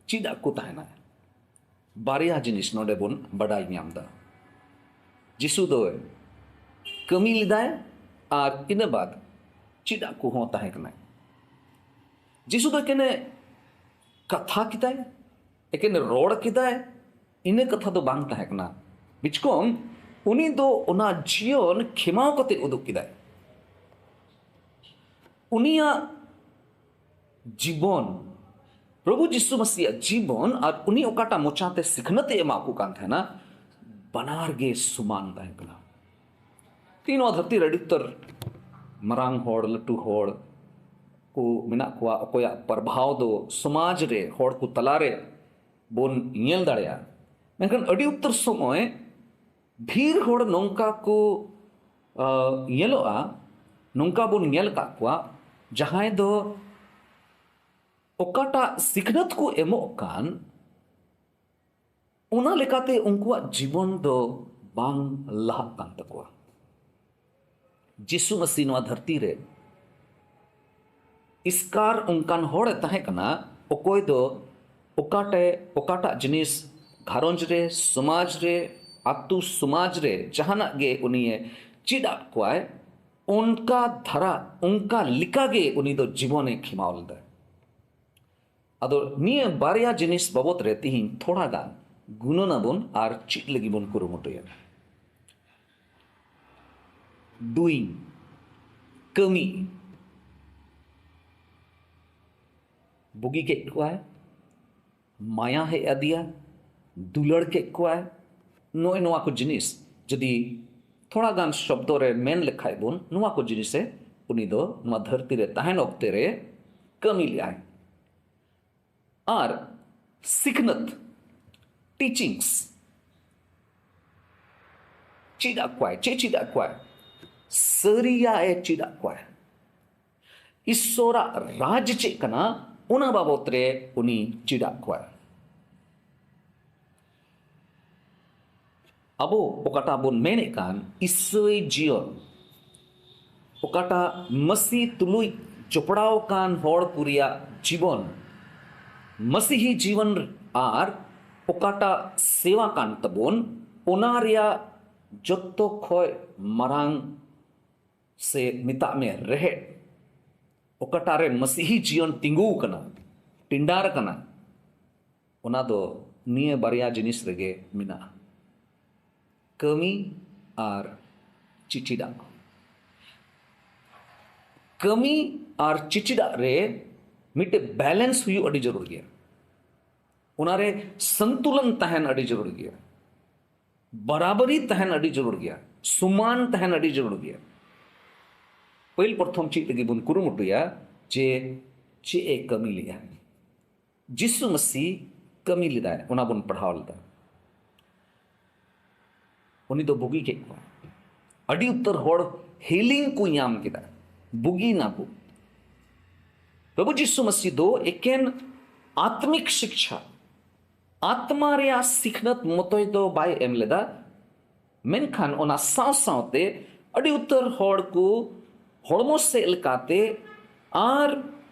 ᱪᱮᱫ ᱟᱠᱚ ᱛᱟᱦᱮᱱᱟᱭ᱾ ᱵᱟᱨᱭᱟ ᱡᱤᱱᱤᱥ ᱱᱚᱰᱮ ᱵᱚᱱ ᱵᱟᱰᱟᱭ ᱧᱟᱢ ᱮᱫᱟ᱾ ᱡᱤᱥᱩ ᱫᱚᱭ ᱠᱟᱹᱢᱤ ᱞᱮᱫᱟᱭ ᱟᱨ ᱤᱱᱟᱹ ᱵᱟᱫ ᱪᱮᱫ ᱟᱠᱚ ᱦᱚᱸ ᱛᱟᱦᱮᱸ ᱠᱟᱱᱟᱭ᱾ ᱡᱤᱥᱩ ᱫᱚ ᱮᱠᱮᱱᱮ ᱠᱟᱛᱷᱟ ᱠᱮᱫᱟᱭ, ᱮᱠᱮᱱᱮ ᱨᱚᱲ ᱠᱮᱫᱟᱭ, ᱤᱱᱟᱹ ᱠᱟᱛᱷᱟ ᱫᱚ ᱵᱟᱝ ᱛᱟᱦᱮᱸ ᱠᱟᱱᱟ᱾ ᱵᱤᱪᱠᱚᱢ ᱩᱱᱤ ᱫᱚ ᱚᱱᱟ ᱡᱤᱭᱚᱱ ᱠᱷᱮᱢᱟᱣ ᱠᱟᱛᱮ ᱩᱫᱩᱜ ᱠᱮᱫᱟᱭ᱾ ᱩᱱᱤᱭᱟᱜ ᱡᱤᱵᱚᱱ, ᱯᱨᱚᱵᱷᱩ ᱡᱤᱥᱩ ᱢᱟᱥᱤᱭᱟᱜ ᱡᱤᱵᱚᱱ ᱟᱨ ᱩᱱᱤ ᱚᱠᱟᱴᱟᱜ ᱢᱚᱪᱟᱛᱮ ᱥᱤᱠᱷᱱᱟᱹᱛ ᱮ ᱮᱢᱟ ᱠᱚ ᱠᱟᱱ ᱛᱟᱦᱮᱱᱟ, ᱵᱟᱱᱟᱨ ᱜᱮ ᱥᱚᱢᱟᱱ ᱛᱟᱦᱮᱸ ᱠᱟᱱᱟ᱾ ᱛᱮᱦᱮᱧ ᱱᱚᱣᱟ ᱫᱷᱟᱹᱨᱛᱤ ᱨᱮ ᱟᱹᱰᱤ ᱩᱛᱟᱹᱨ ᱢᱟᱨᱟᱝ ᱦᱚᱲ, ᱞᱟᱹᱴᱩ ᱦᱚᱲ ᱠᱚ ᱢᱮᱱᱟᱜ ᱠᱚᱣᱟ, ᱚᱠᱚᱭᱟᱜ ᱯᱨᱚᱵᱷᱟᱣ ᱫᱚ ᱥᱚᱢᱟᱡᱽ ᱨᱮ, ᱦᱚᱲ ᱠᱚ ᱛᱟᱞᱟᱨᱮ ᱵᱚᱱ ᱧᱮᱞ ᱫᱟᱲᱮᱭᱟᱜᱼᱟ᱾ ᱢᱮᱱᱠᱷᱟᱱ ᱟᱹᱰᱤ ᱩᱛᱟᱹᱨ ᱥᱚᱢᱚᱭ ᱰᱷᱮᱨ ᱦᱚᱲ ᱱᱚᱝᱠᱟ ᱠᱚ, ᱟ, ᱧᱮᱞᱚᱜᱼᱟ, ᱱᱚᱝᱠᱟ ᱵᱚᱱ ᱧᱮᱞ ᱟᱠᱟᱫ ᱠᱚᱣᱟ, ᱡᱟᱦᱟᱸᱭ ᱫᱚ ᱚᱠᱟᱴᱟᱜ ᱥᱤᱠᱷᱱᱟᱹᱛ ᱠᱚ ᱮᱢᱚᱜ ᱠᱟᱱ, ᱚᱱᱟ ᱞᱮᱠᱟᱛᱮ ᱩᱱᱠᱩᱣᱟᱜ ᱡᱤᱵᱚᱱ ᱫᱚ ᱵᱟᱝ ᱞᱟᱦᱟᱜ ᱠᱟᱱ ᱛᱟᱠᱚᱣᱟ᱾ ᱡᱤᱥᱩ ᱢᱟᱹᱥᱤ ᱱᱚᱣᱟ ᱫᱷᱟᱹᱨᱛᱤ ᱨᱮ ᱮᱥᱠᱟᱨ ᱚᱱᱠᱟᱱ ᱦᱚᱲᱮ ᱛᱟᱦᱮᱸ ᱠᱟᱱᱟ, ᱚᱠᱚᱭ ᱫᱚ ᱚᱠᱟᱴᱮ ᱚᱠᱟᱴᱟᱜ ᱡᱤᱱᱤᱥ ᱜᱷᱟᱨᱚᱸᱡᱽ ᱨᱮ, ᱥᱚᱢᱟᱡᱽ ᱨᱮ, ᱟᱛᱳ ᱥᱚᱢᱟᱡᱽ ᱨᱮ ᱡᱟᱦᱟᱱᱟᱜ ᱜᱮ ᱩᱱᱤᱭᱮ ᱪᱮᱫ ᱟᱫ ᱠᱚᱣᱟᱭ, ᱚᱱᱠᱟ ᱫᱷᱟᱨᱟ, ᱚᱱᱠᱟ ᱞᱮᱠᱟᱜᱮ ᱩᱱᱤ ᱫᱚ ᱡᱤᱵᱚᱱᱮ ᱠᱷᱮᱢᱟᱣ ᱞᱮᱫᱟ᱾ ᱟᱫᱚ ᱱᱤᱭᱟᱹ ᱵᱟᱨᱭᱟ ᱡᱤᱱᱤᱥ ᱵᱟᱵᱚᱛ ᱨᱮ ᱛᱤᱦᱤᱧ ᱛᱷᱚᱲᱟ ᱜᱟᱱ ᱜᱩᱱᱟᱹᱱ ᱟᱵᱚᱱ ᱟᱨ ᱪᱮᱫ ᱞᱟᱹᱜᱤᱫ ᱵᱚᱱ ᱠᱩᱨᱩᱢᱩᱴᱩᱭᱟ᱾ ᱰᱩᱭᱤᱝ, ᱠᱟᱹᱢᱤ᱾ ᱵᱩᱜᱤ ᱠᱮᱫ ᱠᱚᱣᱟᱭ, ᱢᱟᱭᱟ ᱦᱮᱡ ᱟᱫᱮᱭᱟ, ᱫᱩᱞᱟᱹᱲ ᱠᱮᱫ ᱠᱚᱣᱟᱭ᱾ ᱱᱚᱜᱼᱚᱭ ᱱᱚᱣᱟ ᱠᱚ ᱡᱤᱱᱤᱥ ᱡᱩᱫᱤ ᱛᱷᱚᱲᱟ ᱜᱟᱱ ᱥᱚᱵᱫᱚ ᱨᱮ ᱢᱮᱱ ᱞᱮᱠᱷᱟᱡ ᱵᱚᱱ, ᱱᱚᱣᱟ ᱠᱚ ᱡᱤᱱᱤᱥᱮ ᱩᱱᱤ ᱫᱚ ᱱᱚᱣᱟ ᱫᱷᱟᱹᱨᱛᱤ ᱨᱮ ᱛᱟᱦᱮᱱ ᱚᱠᱛᱮ ᱨᱮ ᱠᱟᱹᱢᱤ ᱞᱮᱫᱟᱭ᱾ ᱟᱨ ᱥᱤᱠᱷᱱᱟᱹᱛ, ᱴᱤᱪᱤᱝᱥ, ᱪᱮᱫ ᱟᱫ ᱠᱚᱣᱟᱭ᱾ ᱪᱮᱫ ᱪᱮᱫ ᱟᱫ ᱠᱚᱣᱟᱭ? ᱥᱟᱹᱨᱤᱭᱟᱜ ᱮ ᱪᱮᱫ ᱟᱫ ᱠᱚᱣᱟᱭ᱾ ᱤᱥᱥᱚᱨᱟᱜ ᱨᱟᱡᱽ ᱪᱮᱫ ᱠᱟᱱᱟ, ᱚᱱᱟ ᱵᱟᱵᱚᱛ ᱨᱮ ᱩᱱᱤ ᱪᱮᱫ ᱟᱫ ᱠᱚᱣᱟᱭ᱾ ᱟᱵᱚ ᱚᱠᱟᱴᱟᱜ ᱵᱚᱱ ᱢᱮᱱᱮᱫ ᱠᱟᱱ ᱤᱥᱟᱹᱭ ᱡᱤᱭᱚᱱ, ᱚᱠᱟᱴᱟᱜ ᱢᱟᱹᱥᱤ ᱛᱩᱞᱩᱡ ᱡᱚᱯᱲᱟᱣ ᱟᱠᱟᱱ ᱦᱚᱲ ᱠᱚ ᱨᱮᱭᱟᱜ ᱡᱤᱵᱚᱱ, ᱢᱟᱹᱥᱤᱦᱤ ᱡᱤᱵᱚᱱ, ᱟᱨ ᱚᱠᱟᱴᱟᱜ ᱥᱮᱣᱟ ᱠᱟᱱ ᱛᱟᱵᱚᱱ, ᱚᱱᱟ ᱨᱮᱭᱟᱜ ᱡᱚᱛᱚ ᱠᱷᱚᱡ ᱢᱟᱨᱟᱝ ᱥᱮ ᱢᱮᱛᱟᱜ ᱢᱮ ᱨᱮᱦᱮᱫ, ᱚᱠᱟᱴᱟᱜ ᱨᱮ ᱢᱟᱹᱥᱤᱦᱤ ᱡᱤᱭᱚᱱ ᱛᱤᱸᱜᱩ ᱟᱠᱟᱱᱟ, ᱴᱮᱸᱰᱟᱨ ᱟᱠᱟᱱᱟ, ᱚᱱᱟ ᱫᱚ ᱱᱤᱭᱟᱹ ᱵᱟᱨᱭᱟ ᱡᱤᱱᱤᱥ ᱨᱮᱜᱮ ᱢᱮᱱᱟᱜᱼᱟ, ᱠᱟᱹᱢᱤ ᱟᱨ ᱪᱤᱴᱷᱤ ᱫᱟᱜ᱾ ᱠᱟᱹᱢᱤ ᱟᱨ ᱪᱤᱴᱷᱤ ᱫᱟᱜ ᱨᱮ ᱢᱤᱫᱴᱮᱡ ᱵᱮᱞᱮᱱᱥ ᱦᱩᱭᱩᱜ ᱟᱹᱰᱤ ᱡᱟᱹᱨᱩᱲ ᱜᱮᱭᱟ, ᱚᱱᱟᱨᱮ ᱥᱚᱱᱛᱩᱞᱚᱱ ᱛᱟᱦᱮᱱ ᱟᱹᱰᱤ ᱡᱟᱹᱨᱩᱲ ᱜᱮᱭᱟ, ᱵᱟᱨᱟᱵᱟᱨᱤ ᱛᱟᱦᱮᱱ ᱟᱹᱰᱤ ᱡᱟᱹᱨᱩᱲ ᱜᱮᱭᱟ, ᱥᱚᱢᱟᱱ ᱛᱟᱦᱮᱱ ᱟᱹᱰᱤ ᱡᱟᱹᱨᱩᱲ ᱜᱮᱭᱟ᱾ ᱯᱟᱹᱦᱤᱞ ᱯᱨᱚᱛᱷᱚᱢ ᱪᱮᱫ ᱞᱟᱹᱜᱤᱫ ᱵᱚᱱ ᱠᱩᱨᱩᱢᱩᱴᱩᱭᱟ ᱡᱮ ᱪᱮᱫ ᱮ ᱠᱟᱹᱢᱤ ᱞᱮᱫᱼᱟ? ᱡᱤᱥᱩ ᱢᱟᱹᱥᱤ ᱠᱟᱹᱢᱤ ᱞᱮᱫᱟᱭ, ᱚᱱᱟ ᱵᱚᱱ ᱯᱟᱲᱦᱟᱣ ᱞᱮᱫᱟ᱾ ᱩᱱᱤ ᱫᱚ ᱵᱩᱜᱤ ᱠᱮᱫ ᱠᱚᱣᱟ᱾ ᱟᱹᱰᱤ ᱩᱛᱟᱹᱨ ᱦᱚᱲ ᱦᱤᱞᱤᱝ ᱠᱚ ᱧᱟᱢ ᱠᱮᱫᱟ, ᱵᱩᱜᱤ ᱱᱟᱠᱚ᱾ ᱯᱨᱚᱵᱷᱩ ᱡᱤᱥᱩ ᱢᱟᱹᱥᱤ ᱫᱚ ᱮᱠᱮᱱ ᱟᱛᱢᱤᱠ ᱥᱤᱠᱪᱷᱟ, ᱟᱛᱢᱟ ᱨᱮᱭᱟᱜ ᱥᱤᱠᱷᱱᱟᱹᱛ ᱢᱚᱛᱚᱡ ᱫᱚ ᱵᱟᱭ ᱮᱢ ᱞᱮᱫᱟ, ᱢᱮᱱᱠᱷᱟᱱ ᱚᱱᱟ ᱥᱟᱶ ᱥᱟᱶᱛᱮ ᱟᱹᱰᱤ ᱩᱛᱟᱹᱨ ᱦᱚᱲ ᱠᱚ ᱦᱚᱲᱢᱚ ᱥᱮᱫ ᱞᱮᱠᱟᱛᱮ ᱟᱨ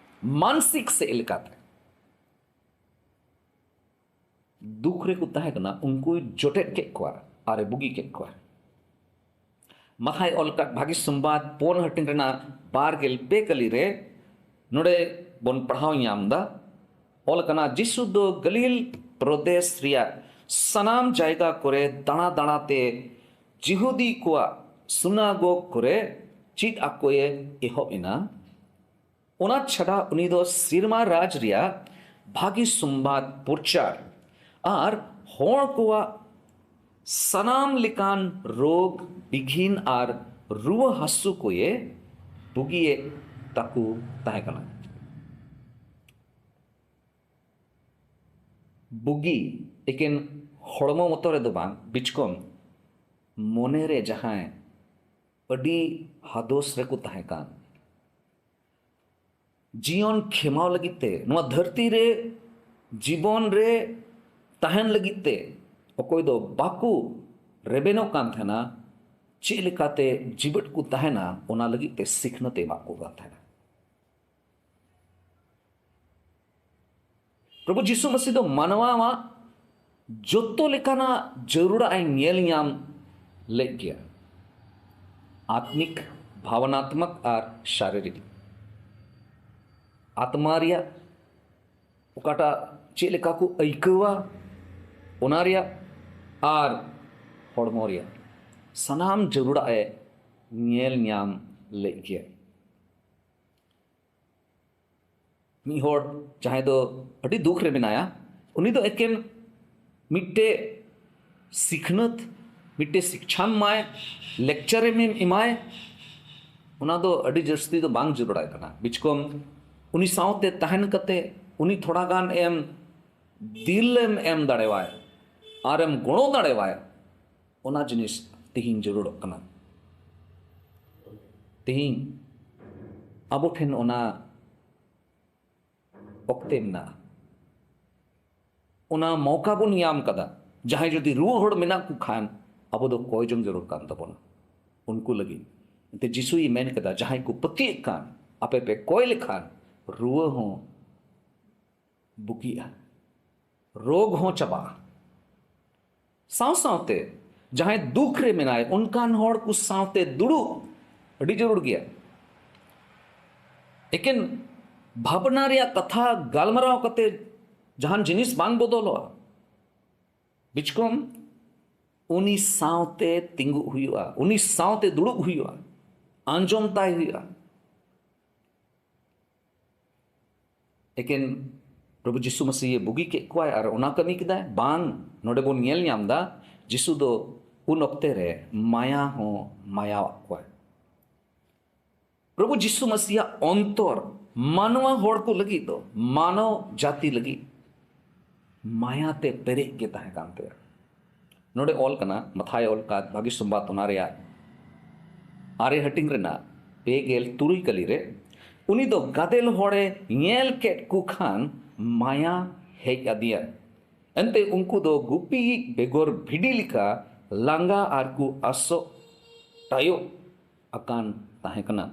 ᱢᱟᱱᱥᱤᱠ ᱥᱮᱫ ᱞᱮᱠᱟᱛᱮ ᱫᱩᱠ ᱨᱮᱠᱚ ᱛᱟᱦᱮᱸ ᱠᱟᱱᱟ, ᱩᱱᱠᱩᱭ ᱡᱚᱴᱮᱫ ᱠᱮᱫ ᱠᱚᱣᱟ ᱟᱨᱮ ᱵᱩᱜᱤ ᱠᱮᱫ ᱠᱚᱣᱟ᱾ ᱢᱟᱛᱷᱟᱭ ᱚᱞ ᱟᱠᱟᱫ ᱵᱷᱟᱹᱜᱤ ᱥᱚᱢᱵᱟᱫ ᱯᱩᱱ ᱦᱟᱹᱴᱤᱧ ᱨᱮᱱᱟᱜ ᱵᱟᱨ ᱜᱮᱞ ᱯᱮ ᱠᱟᱹᱞᱤ ᱨᱮ ᱱᱚᱰᱮ ᱵᱚᱱ ᱯᱟᱲᱦᱟᱣ ᱧᱟᱢ ᱮᱫᱟ, ᱚᱞ ᱠᱟᱱᱟ, ᱡᱤᱥᱩ ᱫᱚ ᱜᱟᱹᱞᱤᱞ ᱯᱨᱚᱫᱮᱥ ᱨᱮᱭᱟᱜ ᱥᱟᱱᱟᱢ ᱡᱟᱭᱜᱟ ᱠᱚᱨᱮ ᱫᱟᱬᱟ ᱫᱟᱬᱟ ᱛᱮ ᱡᱤᱦᱩᱫᱤ ᱠᱚᱣᱟᱜ ᱥᱩᱱᱟᱜᱚᱜᱽ ᱠᱚᱨᱮ ᱪᱮᱫ ᱟᱠᱚᱭᱮ ᱮᱦᱚᱵ ᱮᱱᱟ᱾ ᱚᱱᱟ ᱪᱷᱟᱰᱟ ᱩᱱᱤ ᱫᱚ ᱥᱮᱨᱢᱟ ᱨᱟᱡᱽ ᱨᱮᱭᱟᱜ ᱵᱷᱟᱹᱜᱤ ᱥᱚᱢᱵᱟᱫ ᱯᱨᱚᱪᱟᱨ ᱟᱨ ᱦᱚᱲ ᱠᱚᱣᱟᱜ ᱥᱟᱱᱟᱢ ᱞᱮᱠᱟᱱ ᱨᱳᱜᱽ, ᱵᱤᱜᱷᱤᱱ ᱟᱨ ᱨᱩᱣᱟᱹ ᱦᱟᱹᱥᱩ ᱠᱚᱭᱮ ᱵᱩᱜᱤᱭᱮᱫ ᱛᱟᱠᱚ ᱛᱟᱦᱮᱸ ᱠᱟᱱᱟ᱾ ᱵᱩᱜᱤ ᱮᱠᱮᱱ ᱦᱚᱲᱢᱚ ᱢᱚᱛᱚ ᱨᱮᱫᱚ ᱵᱟᱝ, ᱵᱤᱪᱠᱚᱢ ᱢᱚᱱᱮ ᱨᱮ ᱡᱟᱦᱟᱸᱭ ᱟᱹᱰᱤ ᱦᱟᱫᱚᱥ ᱨᱮᱠᱚ ᱛᱟᱦᱮᱸ ᱠᱟᱱ, ᱡᱤᱭᱚᱱ ᱠᱷᱮᱢᱟᱣ ᱞᱟᱹᱜᱤᱫ ᱛᱮ, ᱱᱚᱣᱟ ᱫᱷᱟᱹᱨᱛᱤ ᱨᱮ ᱡᱤᱵᱚᱱ ᱨᱮ ᱛᱟᱦᱮᱱ ᱞᱟᱹᱜᱤᱫ ᱛᱮ ᱚᱠᱚᱭ ᱫᱚ ᱵᱟᱠᱚ ᱨᱮᱵᱮᱱᱚᱜ ᱠᱟᱱ ᱛᱟᱦᱮᱱᱟ, ᱪᱮᱫ ᱞᱮᱠᱟᱛᱮ ᱡᱤᱵᱟᱹᱫ ᱠᱚ ᱛᱟᱦᱮᱱᱟ, ᱚᱱᱟ ᱞᱟᱹᱜᱤᱫ ᱛᱮ ᱥᱤᱠᱷᱱᱟᱹᱛ ᱮ ᱮᱢᱟᱜ ᱠᱚ ᱠᱟᱱ ᱛᱟᱦᱮᱱᱟ᱾ ᱯᱨᱚᱵᱷᱩ ᱡᱤᱥᱩ ᱢᱟᱹᱥᱤ ᱫᱚ ᱢᱟᱱᱣᱟᱣᱟᱜ ᱡᱚᱛᱚ ᱞᱮᱠᱟᱱᱟᱜ ᱡᱟᱹᱨᱩᱲᱟᱜ ᱮ ᱧᱮᱞ ᱧᱟᱢ ᱞᱮᱫ ᱜᱮᱭᱟ, ᱟᱛᱢᱤᱠ, ᱵᱷᱟᱵᱽᱱᱟᱛᱢᱚᱠ ᱟᱨ ᱥᱟᱨᱤᱨᱤᱠ᱾ ᱟᱛᱢᱟ ᱨᱮᱭᱟᱜ ᱚᱠᱟᱴᱟᱜ ᱪᱮᱫ ᱞᱮᱠᱟ ᱠᱚ ᱟᱹᱭᱠᱟᱹᱣᱟ, ᱚᱱᱟ ᱨᱮᱭᱟᱜ, ᱟᱨ ᱦᱚᱲᱢᱚ ᱨᱮᱭᱟᱜ ᱥᱟᱱᱟᱢ ᱡᱟᱹᱨᱩᱲᱟᱜ ᱮ ᱧᱮᱞ ᱧᱟᱢ ᱞᱮᱫ ᱜᱮᱭᱟ᱾ ᱢᱤᱫ ᱦᱚᱲ ᱡᱟᱦᱟᱸᱭ ᱫᱚ ᱟᱹᱰᱤ ᱫᱩᱠ ᱨᱮ ᱢᱮᱱᱟᱭᱟ, ᱩᱱᱤ ᱫᱚ ᱮᱠᱮᱱ ᱢᱤᱫᱴᱮᱡ ᱥᱤᱠᱷᱱᱟᱹᱛ, ᱢᱤᱫᱴᱮᱡ ᱥᱤᱠᱪᱷᱟᱢ ᱮᱢᱟᱭ, lecture ᱮᱢ ᱮᱢᱟᱭ, ᱚᱱᱟ ᱫᱚ ᱟᱹᱰᱤ ᱡᱟᱹᱥᱛᱤ ᱫᱚ ᱵᱟᱝ ᱡᱟᱹᱨᱩᱲᱟᱭ ᱠᱟᱱᱟ᱾ ᱵᱤᱪᱠᱚᱢ ᱩᱱᱤ ᱥᱟᱶᱛᱮ ᱛᱟᱦᱮᱱ ᱠᱟᱛᱮ ᱩᱱᱤ ᱛᱷᱚᱲᱟ ᱜᱟᱱ ᱮᱢ ᱫᱤᱞ ᱮᱢ ᱮᱢ ᱫᱟᱲᱮᱣᱟᱭ ᱟᱨᱮᱢ ᱜᱚᱲᱚ ᱫᱟᱲᱮᱣᱟᱭ, ᱚᱱᱟ ᱡᱤᱱᱤᱥ ᱛᱤᱦᱤᱧ ᱡᱟᱹᱨᱩᱲᱚᱜ ᱠᱟᱱᱟ᱾ ᱛᱤᱦᱤᱧ ᱟᱵᱚ ᱴᱷᱮᱱ ᱚᱱᱟ ᱚᱠᱛᱮ ᱢᱮᱱᱟᱜᱼᱟ᱾ ᱚᱱᱟ ᱢᱚᱣᱠᱟ ᱵᱚᱱ ᱧᱟᱢ ᱠᱟᱫᱟ᱾ ᱡᱟᱦᱟᱸᱭ ᱡᱩᱫᱤ ᱨᱩᱣᱟᱹ ᱦᱚᱲ ᱢᱮᱱᱟᱜ ᱠᱚ ᱠᱷᱟᱱ, ᱟᱵᱚ ᱫᱚ ᱠᱚᱭ ᱡᱚᱝ ᱡᱟᱹᱨᱩᱲ ᱠᱟᱱ ᱛᱟᱵᱚᱱᱟ ᱩᱱᱠᱩ ᱞᱟᱹᱜᱤᱫ᱾ ᱮᱱᱛᱮ ᱡᱤᱥᱩᱭ ᱢᱮᱱ ᱠᱟᱫᱟ, ᱡᱟᱦᱟᱸᱭ ᱠᱚ ᱯᱟᱹᱛᱭᱟᱹᱜ ᱠᱟᱱ, ᱟᱯᱮ ᱯᱮ ᱠᱚᱭ ᱞᱮᱠᱷᱟᱱ ᱨᱩᱣᱟᱹ ᱦᱚᱸ ᱵᱩᱜᱤᱜᱼᱟ, ᱨᱳᱜᱽ ᱦᱚᱸ ᱪᱟᱵᱟᱜᱼᱟ᱾ ᱥᱟᱶ ᱥᱟᱶᱛᱮ ᱡᱟᱦᱟᱸᱭ ᱫᱩᱠ ᱨᱮ ᱢᱮᱱᱟᱭ, ᱚᱱᱠᱟᱱ ᱦᱚᱲ ᱠᱚ ᱥᱟᱶᱛᱮ ᱫᱩᱲᱩᱵ ᱟᱹᱰᱤ ᱡᱟᱹᱨᱩᱲ ᱜᱮᱭᱟ᱾ ᱮᱠᱮᱱ ᱵᱷᱟᱵᱽᱱᱟ ᱨᱮᱭᱟᱜ ᱠᱟᱛᱷᱟ ᱜᱟᱞᱢᱟᱨᱟᱣ ᱠᱟᱛᱮ ᱡᱟᱦᱟᱱ ᱡᱤᱱᱤᱥ ᱵᱟᱝ ᱵᱚᱫᱚᱞᱚᱜᱼᱟ᱾ ᱵᱤᱪᱠᱚᱢ ᱩᱱᱤ ᱥᱟᱶᱛᱮ ᱛᱤᱸᱜᱩᱜ ᱦᱩᱭᱩᱜᱼᱟ, ᱩᱱᱤ ᱥᱟᱶᱛᱮ ᱫᱩᱲᱩᱵ ᱦᱩᱭᱩᱜᱼᱟ, ᱟᱸᱡᱚᱢ ᱛᱟᱭ ᱦᱩᱭᱩᱜᱼᱟ᱾ ᱮᱠᱮᱱ ᱯᱨᱚᱵᱷᱩ ᱡᱤᱥᱩ ᱢᱟᱥᱤᱦ ᱵᱩᱜᱤ ᱠᱮᱫ ᱠᱚᱣᱟᱭ ᱟᱨ ᱚᱱᱟ ᱠᱟᱹᱢᱤ ᱠᱮᱫᱟᱭ? ᱵᱟᱝ᱾ ᱱᱚᱰᱮ ᱵᱚᱱ ᱧᱮᱞ ᱧᱟᱢ ᱮᱫᱟ, ᱡᱤᱥᱩ ᱫᱚ ᱩᱱ ᱚᱠᱛᱮ ᱨᱮ ᱢᱟᱭᱟ ᱦᱚᱸ ᱢᱟᱭᱟᱣᱟᱜ ᱠᱚᱣᱟᱭ᱾ ᱯᱨᱚᱵᱷᱩ ᱡᱤᱥᱩ ᱢᱟᱥᱤᱦᱟᱜ ᱚᱱᱛᱚᱨ ᱢᱟᱱᱣᱟ ᱦᱚᱲ ᱠᱚ ᱞᱟᱹᱜᱤᱫ ᱫᱚ, ᱢᱟᱱᱚᱣ ᱡᱟᱹᱛᱤ ᱞᱟᱹᱜᱤᱫ ᱢᱟᱭᱟ ᱛᱮ ᱯᱮᱨᱮᱡ ᱜᱮ ᱛᱟᱦᱮᱸ ᱠᱟᱱ ᱛᱟᱭᱟ᱾ ᱱᱚᱰᱮ ᱚᱞ ᱠᱟᱱᱟ, ᱢᱟᱛᱷᱟᱭ ᱚᱞ ᱠᱟᱫ ᱵᱷᱟᱹᱜᱤ ᱥᱚᱢᱵᱟᱫ, ᱚᱱᱟ ᱨᱮᱭᱟᱜ ᱟᱨᱮ ᱦᱟᱹᱴᱤᱧ ᱨᱮᱱᱟᱜ ᱯᱮ ᱜᱮᱞ ᱛᱩᱨᱩᱭ ᱠᱟᱹᱞᱤ ᱨᱮ, ᱩᱱᱤ ᱫᱚ ᱜᱟᱫᱮᱞ ᱦᱚᱲᱮ ᱧᱮᱞ ᱠᱮᱫ ᱠᱚ ᱠᱷᱟᱱ ᱢᱟᱭᱟ ᱦᱮᱡ ᱟᱫᱮᱭᱟ᱾ ᱮᱱᱛᱮ ᱩᱱᱠᱩ ᱫᱚ ᱜᱩᱯᱤᱭᱤᱡ ᱵᱮᱜᱚᱨ ᱵᱷᱤᱰᱤ ᱞᱮᱠᱟ ᱞᱟᱸᱜᱟ ᱟᱨ ᱠᱚ ᱟᱥᱚᱜ ᱴᱟᱭᱚᱜ ᱟᱠᱟᱱ ᱛᱟᱦᱮᱸ ᱠᱟᱱᱟ᱾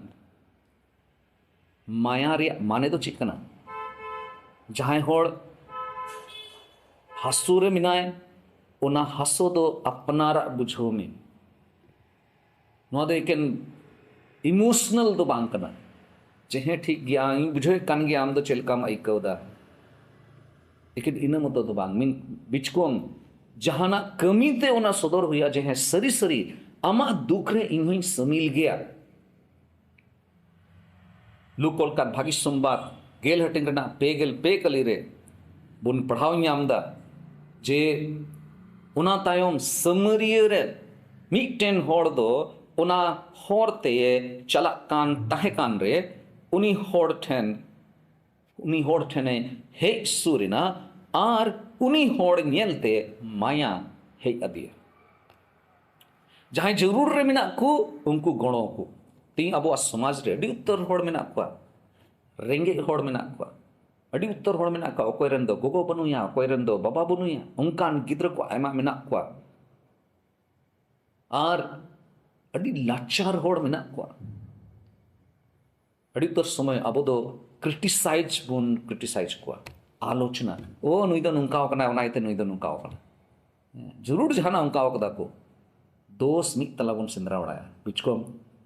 ᱢᱟᱭᱟ ᱨᱮᱭᱟᱜ ᱢᱟᱱᱮ ᱫᱚ ᱪᱮᱫ ᱠᱟᱱᱟ? ᱡᱟᱦᱟᱸᱭ ᱦᱚᱲ ᱦᱟᱹᱥᱩ ᱨᱮ ᱢᱮᱱᱟᱭ, ᱚᱱᱟ ᱦᱟᱹᱥᱩ ᱫᱚ ᱟᱯᱱᱟᱨᱟᱜ ᱵᱩᱡᱷᱟᱹᱣ ᱢᱮ᱾ ᱱᱚᱣᱟ ᱫᱚ ᱮᱠᱮᱱ ᱤᱢᱳᱥᱚᱱᱟᱞ ᱫᱚ ᱵᱟᱝ ᱠᱟᱱᱟ, ᱡᱮ ᱦᱮᱸ ᱴᱷᱤᱠ ᱜᱮᱭᱟ, ᱤᱧ ᱵᱩᱡᱷᱟᱹᱣᱮᱫ ᱠᱟᱱ ᱜᱮᱭᱟ ᱟᱢ ᱫᱚ ᱪᱮᱫ ᱞᱮᱠᱟᱢ ᱟᱹᱭᱠᱟᱹᱣ ᱫᱟ᱾ ᱮᱠᱮᱱ ᱤᱱᱟᱹ ᱢᱚᱛᱚ ᱫᱚ ᱵᱟᱝ, ᱢᱤᱫ ᱵᱤᱪᱠᱚᱢ ᱡᱟᱦᱟᱱᱟᱜ ᱠᱟᱹᱢᱤᱛᱮ ᱚᱱᱟ ᱥᱚᱫᱚᱨ ᱦᱩᱭᱩᱜᱼᱟ, ᱡᱮ ᱦᱮᱸ, ᱥᱟᱹᱨᱤ ᱥᱟᱹᱨᱤ ᱟᱢᱟᱜ ᱫᱩᱠ ᱨᱮ ᱤᱧ ᱦᱚᱸᱧ ᱥᱟᱹᱢᱤᱞ ᱜᱮᱭᱟ᱾ ᱞᱩᱠ ᱚᱞ ᱠᱟᱱ ᱵᱷᱟᱹᱜᱤ ᱥᱚᱢᱵᱟᱫ ᱜᱮᱞ ᱦᱟᱹᱴᱤᱧ ᱨᱮᱱᱟᱜ ᱯᱮ ᱜᱮᱞ ᱯᱮ ᱠᱟᱹᱞᱤ ᱨᱮ ᱵᱚᱱ ᱯᱟᱲᱦᱟᱣ ᱧᱟᱢ ᱮᱫᱟ ᱡᱮ ᱚᱱᱟ ᱛᱟᱭᱚᱢ ᱥᱟᱢᱟᱨᱤᱭᱟᱹ ᱨᱮ ᱢᱤᱫᱴᱮᱱ ᱦᱚᱲ ᱫᱚ ᱚᱱᱟ ᱦᱚᱨ ᱛᱮ ᱪᱟᱞᱟᱜ ᱠᱟᱱ ᱛᱟᱦᱮᱸ ᱠᱟᱱ ᱨᱮ, ᱩᱱᱤ ᱦᱚᱲ ᱴᱷᱮᱱ, ᱩᱱᱤ ᱦᱚᱲ ᱴᱷᱮᱱᱮ ᱦᱮᱡ ᱥᱩᱨ ᱮᱱᱟ ᱟᱨ ᱩᱱᱤ ᱦᱚᱲ ᱧᱮᱞᱛᱮ ᱢᱟᱭᱟ ᱦᱮᱡ ᱟᱫᱮᱭᱟ᱾ ᱡᱟᱦᱟᱸᱭ ᱡᱟᱹᱨᱩᱲ ᱨᱮ ᱢᱮᱱᱟᱜ ᱠᱚ, ᱩᱱᱠᱩ ᱜᱚᱲᱚ ᱠᱚ᱾ ᱛᱮᱦᱮᱧ ᱟᱵᱚᱣᱟᱜ ᱥᱚᱢᱟᱡᱽ ᱨᱮ ᱟᱹᱰᱤ ᱩᱛᱟᱹᱨ ᱦᱚᱲ ᱢᱮᱱᱟᱜ ᱠᱚᱣᱟ, ᱨᱮᱸᱜᱮᱡ ᱦᱚᱲ ᱢᱮᱱᱟᱜ ᱠᱚᱣᱟ, ᱟᱹᱰᱤ ᱩᱛᱟᱹᱨ ᱦᱚᱲ ᱢᱮᱱᱟᱜ ᱠᱚᱣᱟ, ᱚᱠᱚᱭ ᱨᱮᱱ ᱫᱚ ᱜᱚᱜᱚ ᱵᱟᱹᱱᱩᱭᱟ, ᱚᱠᱚᱭ ᱨᱮᱱ ᱫᱚ ᱵᱟᱵᱟ ᱵᱟᱹᱱᱩᱭᱟ, ᱚᱱᱠᱟᱱ ᱜᱤᱫᱽᱨᱟᱹ ᱠᱚ ᱟᱭᱢᱟ ᱢᱮᱱᱟᱜ ᱠᱚᱣᱟ᱾ ᱟᱨ ᱟᱹᱰᱤ ᱞᱟᱪᱟᱨ ᱦᱚᱲ ᱢᱮᱱᱟᱜ ᱠᱚᱣᱟ᱾ ᱟᱹᱰᱤ ᱩᱛᱟᱹᱨ ᱥᱚᱢᱚᱭ ᱟᱵᱚ ᱫᱚ ᱠᱨᱤᱴᱤᱥᱟᱭᱤᱡᱽ ᱵᱚᱱ ᱠᱨᱤᱴᱤᱥᱟᱭᱤᱡᱽ ᱠᱚᱣᱟ, ᱟᱞᱳᱪᱚᱱᱟ, "ᱳ, ᱱᱩᱭ ᱫᱚ ᱱᱚᱝᱠᱟ ᱟᱠᱟᱱᱟ, ᱚᱱᱟ ᱤᱭᱟᱹᱛᱮ ᱱᱩᱭ ᱫᱚ ᱱᱚᱝᱠᱟ ᱟᱠᱟᱱᱟ᱾" ᱦᱮᱸ, ᱡᱟᱹᱨᱩᱲ ᱡᱟᱦᱟᱱᱟᱜ ᱚᱱᱠᱟ ᱟᱠᱟᱫᱟ ᱠᱚ, ᱫᱳᱥ ᱢᱤᱫ ᱛᱟᱞᱟ ᱵᱚᱱ ᱥᱮᱸᱫᱽᱨᱟ ᱵᱟᱲᱟᱭᱟ᱾ ᱵᱩᱡᱽ ᱠᱚᱢ,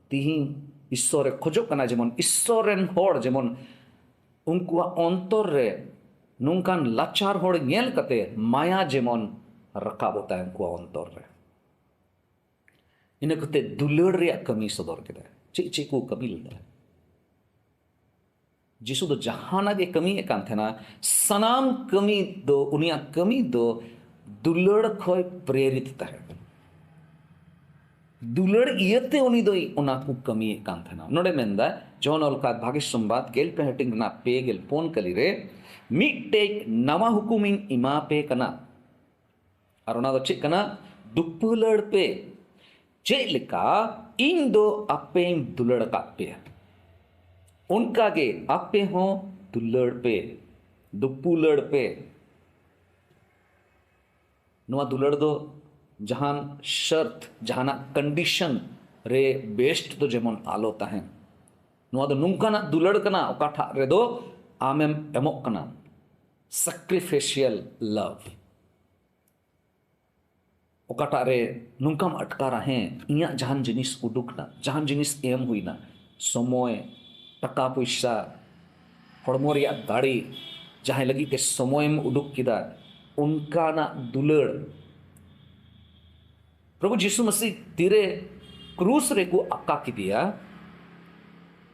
ᱛᱤᱦᱤᱧ ᱤᱥᱥᱚᱨᱮ ᱠᱷᱚᱡᱚᱜ ᱠᱟᱱᱟ, ᱡᱮᱢᱚᱱ ᱤᱥᱥᱚᱨ ᱨᱮᱱ ᱦᱚᱲ ᱡᱮᱢᱚᱱ ᱩᱱᱠᱩᱣᱟᱜ ᱚᱱᱛᱚᱨ ᱨᱮ ᱱᱚᱝᱠᱟᱱ ᱞᱟᱪᱟᱨ ᱦᱚᱲ ᱧᱮᱞ ᱠᱟᱛᱮ ᱢᱟᱭᱟ ᱡᱮᱢᱚᱱ ᱨᱟᱠᱟᱵᱚᱜ ᱛᱟᱭ ᱩᱱᱠᱩᱣᱟᱜ ᱚᱱᱛᱚᱨ ᱨᱮ᱾ ᱤᱱᱟᱹ ᱠᱟᱛᱮ ᱫᱩᱞᱟᱹᱲ ᱨᱮᱭᱟᱜ ᱠᱟᱹᱢᱤ ᱥᱚᱫᱚᱨ ᱠᱮᱫᱟᱭ᱾ ᱪᱮᱫ ᱪᱮᱫ ᱠᱚ ᱠᱟᱹᱢᱤ ᱞᱮᱫᱟ? ᱡᱤᱥᱩ ᱫᱚ ᱡᱟᱦᱟᱱᱟᱜ ᱜᱮ ᱠᱟᱹᱢᱤᱭᱮᱫ ᱠᱟᱱ ᱛᱟᱦᱮᱱᱟ, ᱥᱟᱱᱟᱢ ᱠᱟᱹᱢᱤ ᱫᱚ, ᱩᱱᱤᱭᱟᱜ ᱠᱟᱹᱢᱤ ᱫᱚ ᱫᱩᱞᱟᱹᱲ ᱠᱷᱚᱡ ᱯᱨᱮᱨᱤᱛ ᱛᱟᱦᱮᱸ ᱠᱟᱱᱟ᱾ ᱫᱩᱞᱟᱹᱲ ᱤᱭᱟᱹᱛᱮ ᱩᱱᱤ ᱫᱚᱭ ᱚᱱᱟ ᱠᱚ ᱠᱟᱹᱢᱤᱭᱮᱫ ᱠᱟᱱ ᱛᱟᱦᱮᱱᱟ᱾ ᱱᱚᱰᱮ ᱢᱮᱱᱫᱟ, ᱡᱚᱦᱚᱱ ᱚᱞ ᱠᱟᱫ ᱵᱷᱟᱜᱮ ᱥᱚᱢᱵᱟᱫ ᱜᱮᱞ ᱯᱮ ᱦᱟᱹᱴᱤᱧ ᱨᱮᱱᱟᱜ ᱯᱮ ᱜᱮᱞ ᱯᱩᱱ ᱠᱟᱹᱞᱤ ᱨᱮ, "ᱢᱤᱫᱴᱮᱡ ᱱᱟᱣᱟ ᱦᱩᱠᱩᱢᱤᱧ ᱮᱢᱟ ᱯᱮ ᱠᱟᱱᱟ, ᱟᱨ ᱚᱱᱟ ᱫᱚ ᱪᱮᱫ ᱠᱟᱱᱟ? ᱫᱩᱯᱩᱞᱟᱹᱲ ᱯᱮ᱾ ᱪᱮᱫ ᱞᱮᱠᱟ ᱤᱧ ᱫᱚ ᱟᱯᱮᱧ ᱫᱩᱞᱟᱹᱲ ᱟᱠᱟᱫ ᱯᱮᱭᱟ, ᱚᱱᱠᱟ ᱜᱮ ᱟᱯᱮ ᱦᱚᱸ ᱫᱩᱞᱟᱹᱲ ᱯᱮ, ᱫᱩᱯᱩᱞᱟᱹᱲ ᱯᱮ᱾" ᱱᱚᱣᱟ ᱫᱩᱞᱟᱹᱲ ᱫᱚ ᱡᱟᱦᱟᱱ ᱥᱟᱨᱛ, ᱡᱟᱦᱟᱱᱟᱜ ᱠᱚᱱᱰᱤᱥᱚᱱ ᱨᱮ ᱵᱮᱥᱰ ᱫᱚ ᱡᱮᱢᱚᱱ ᱟᱞᱚ ᱛᱟᱦᱮᱱ᱾ ᱱᱚᱣᱟ ᱫᱚ ᱱᱚᱝᱠᱟᱱᱟᱜ ᱫᱩᱞᱟᱹᱲ ᱠᱟᱱᱟ, ᱚᱠᱟᱴᱟᱜ ᱨᱮᱫᱚ ᱟᱢᱮᱢ ᱮᱢᱚᱜ ᱠᱟᱱᱟ, sacrificial love᱾ ᱚᱠᱟᱴᱟᱜ ᱨᱮ ᱱᱚᱝᱠᱟᱢ ᱟᱴᱠᱟᱨᱟ, "ᱦᱮᱸ, ᱤᱧᱟᱹᱜ ᱡᱟᱦᱟᱱ ᱡᱤᱱᱤᱥ ᱩᱰᱩᱠ ᱱᱟ, ᱡᱟᱦᱟᱱ ᱡᱤᱱᱤᱥ ᱮᱢ ᱦᱩᱭᱱᱟ, ᱥᱚᱢᱚᱭ, ᱴᱟᱠᱟ ᱯᱚᱭᱥᱟ, ᱦᱚᱲᱢᱚ ᱨᱮᱭᱟᱜ ᱫᱟᱲᱮ, ᱡᱟᱦᱟᱸᱭ ᱞᱟᱹᱜᱤᱫ ᱛᱮ ᱥᱚᱢᱚᱭᱮᱢ ᱩᱰᱩᱠ ᱠᱮᱫᱟ, ᱚᱱᱠᱟᱱᱟᱜ ᱫᱩᱞᱟᱹᱲ᱾" ᱯᱨᱚᱵᱷᱩ ᱡᱤᱥᱩ ᱢᱟᱥᱤ ᱛᱤᱨᱮ ᱠᱨᱩᱥ ᱨᱮᱠᱚ ᱟᱠᱟ ᱠᱮᱫᱮᱭᱟ,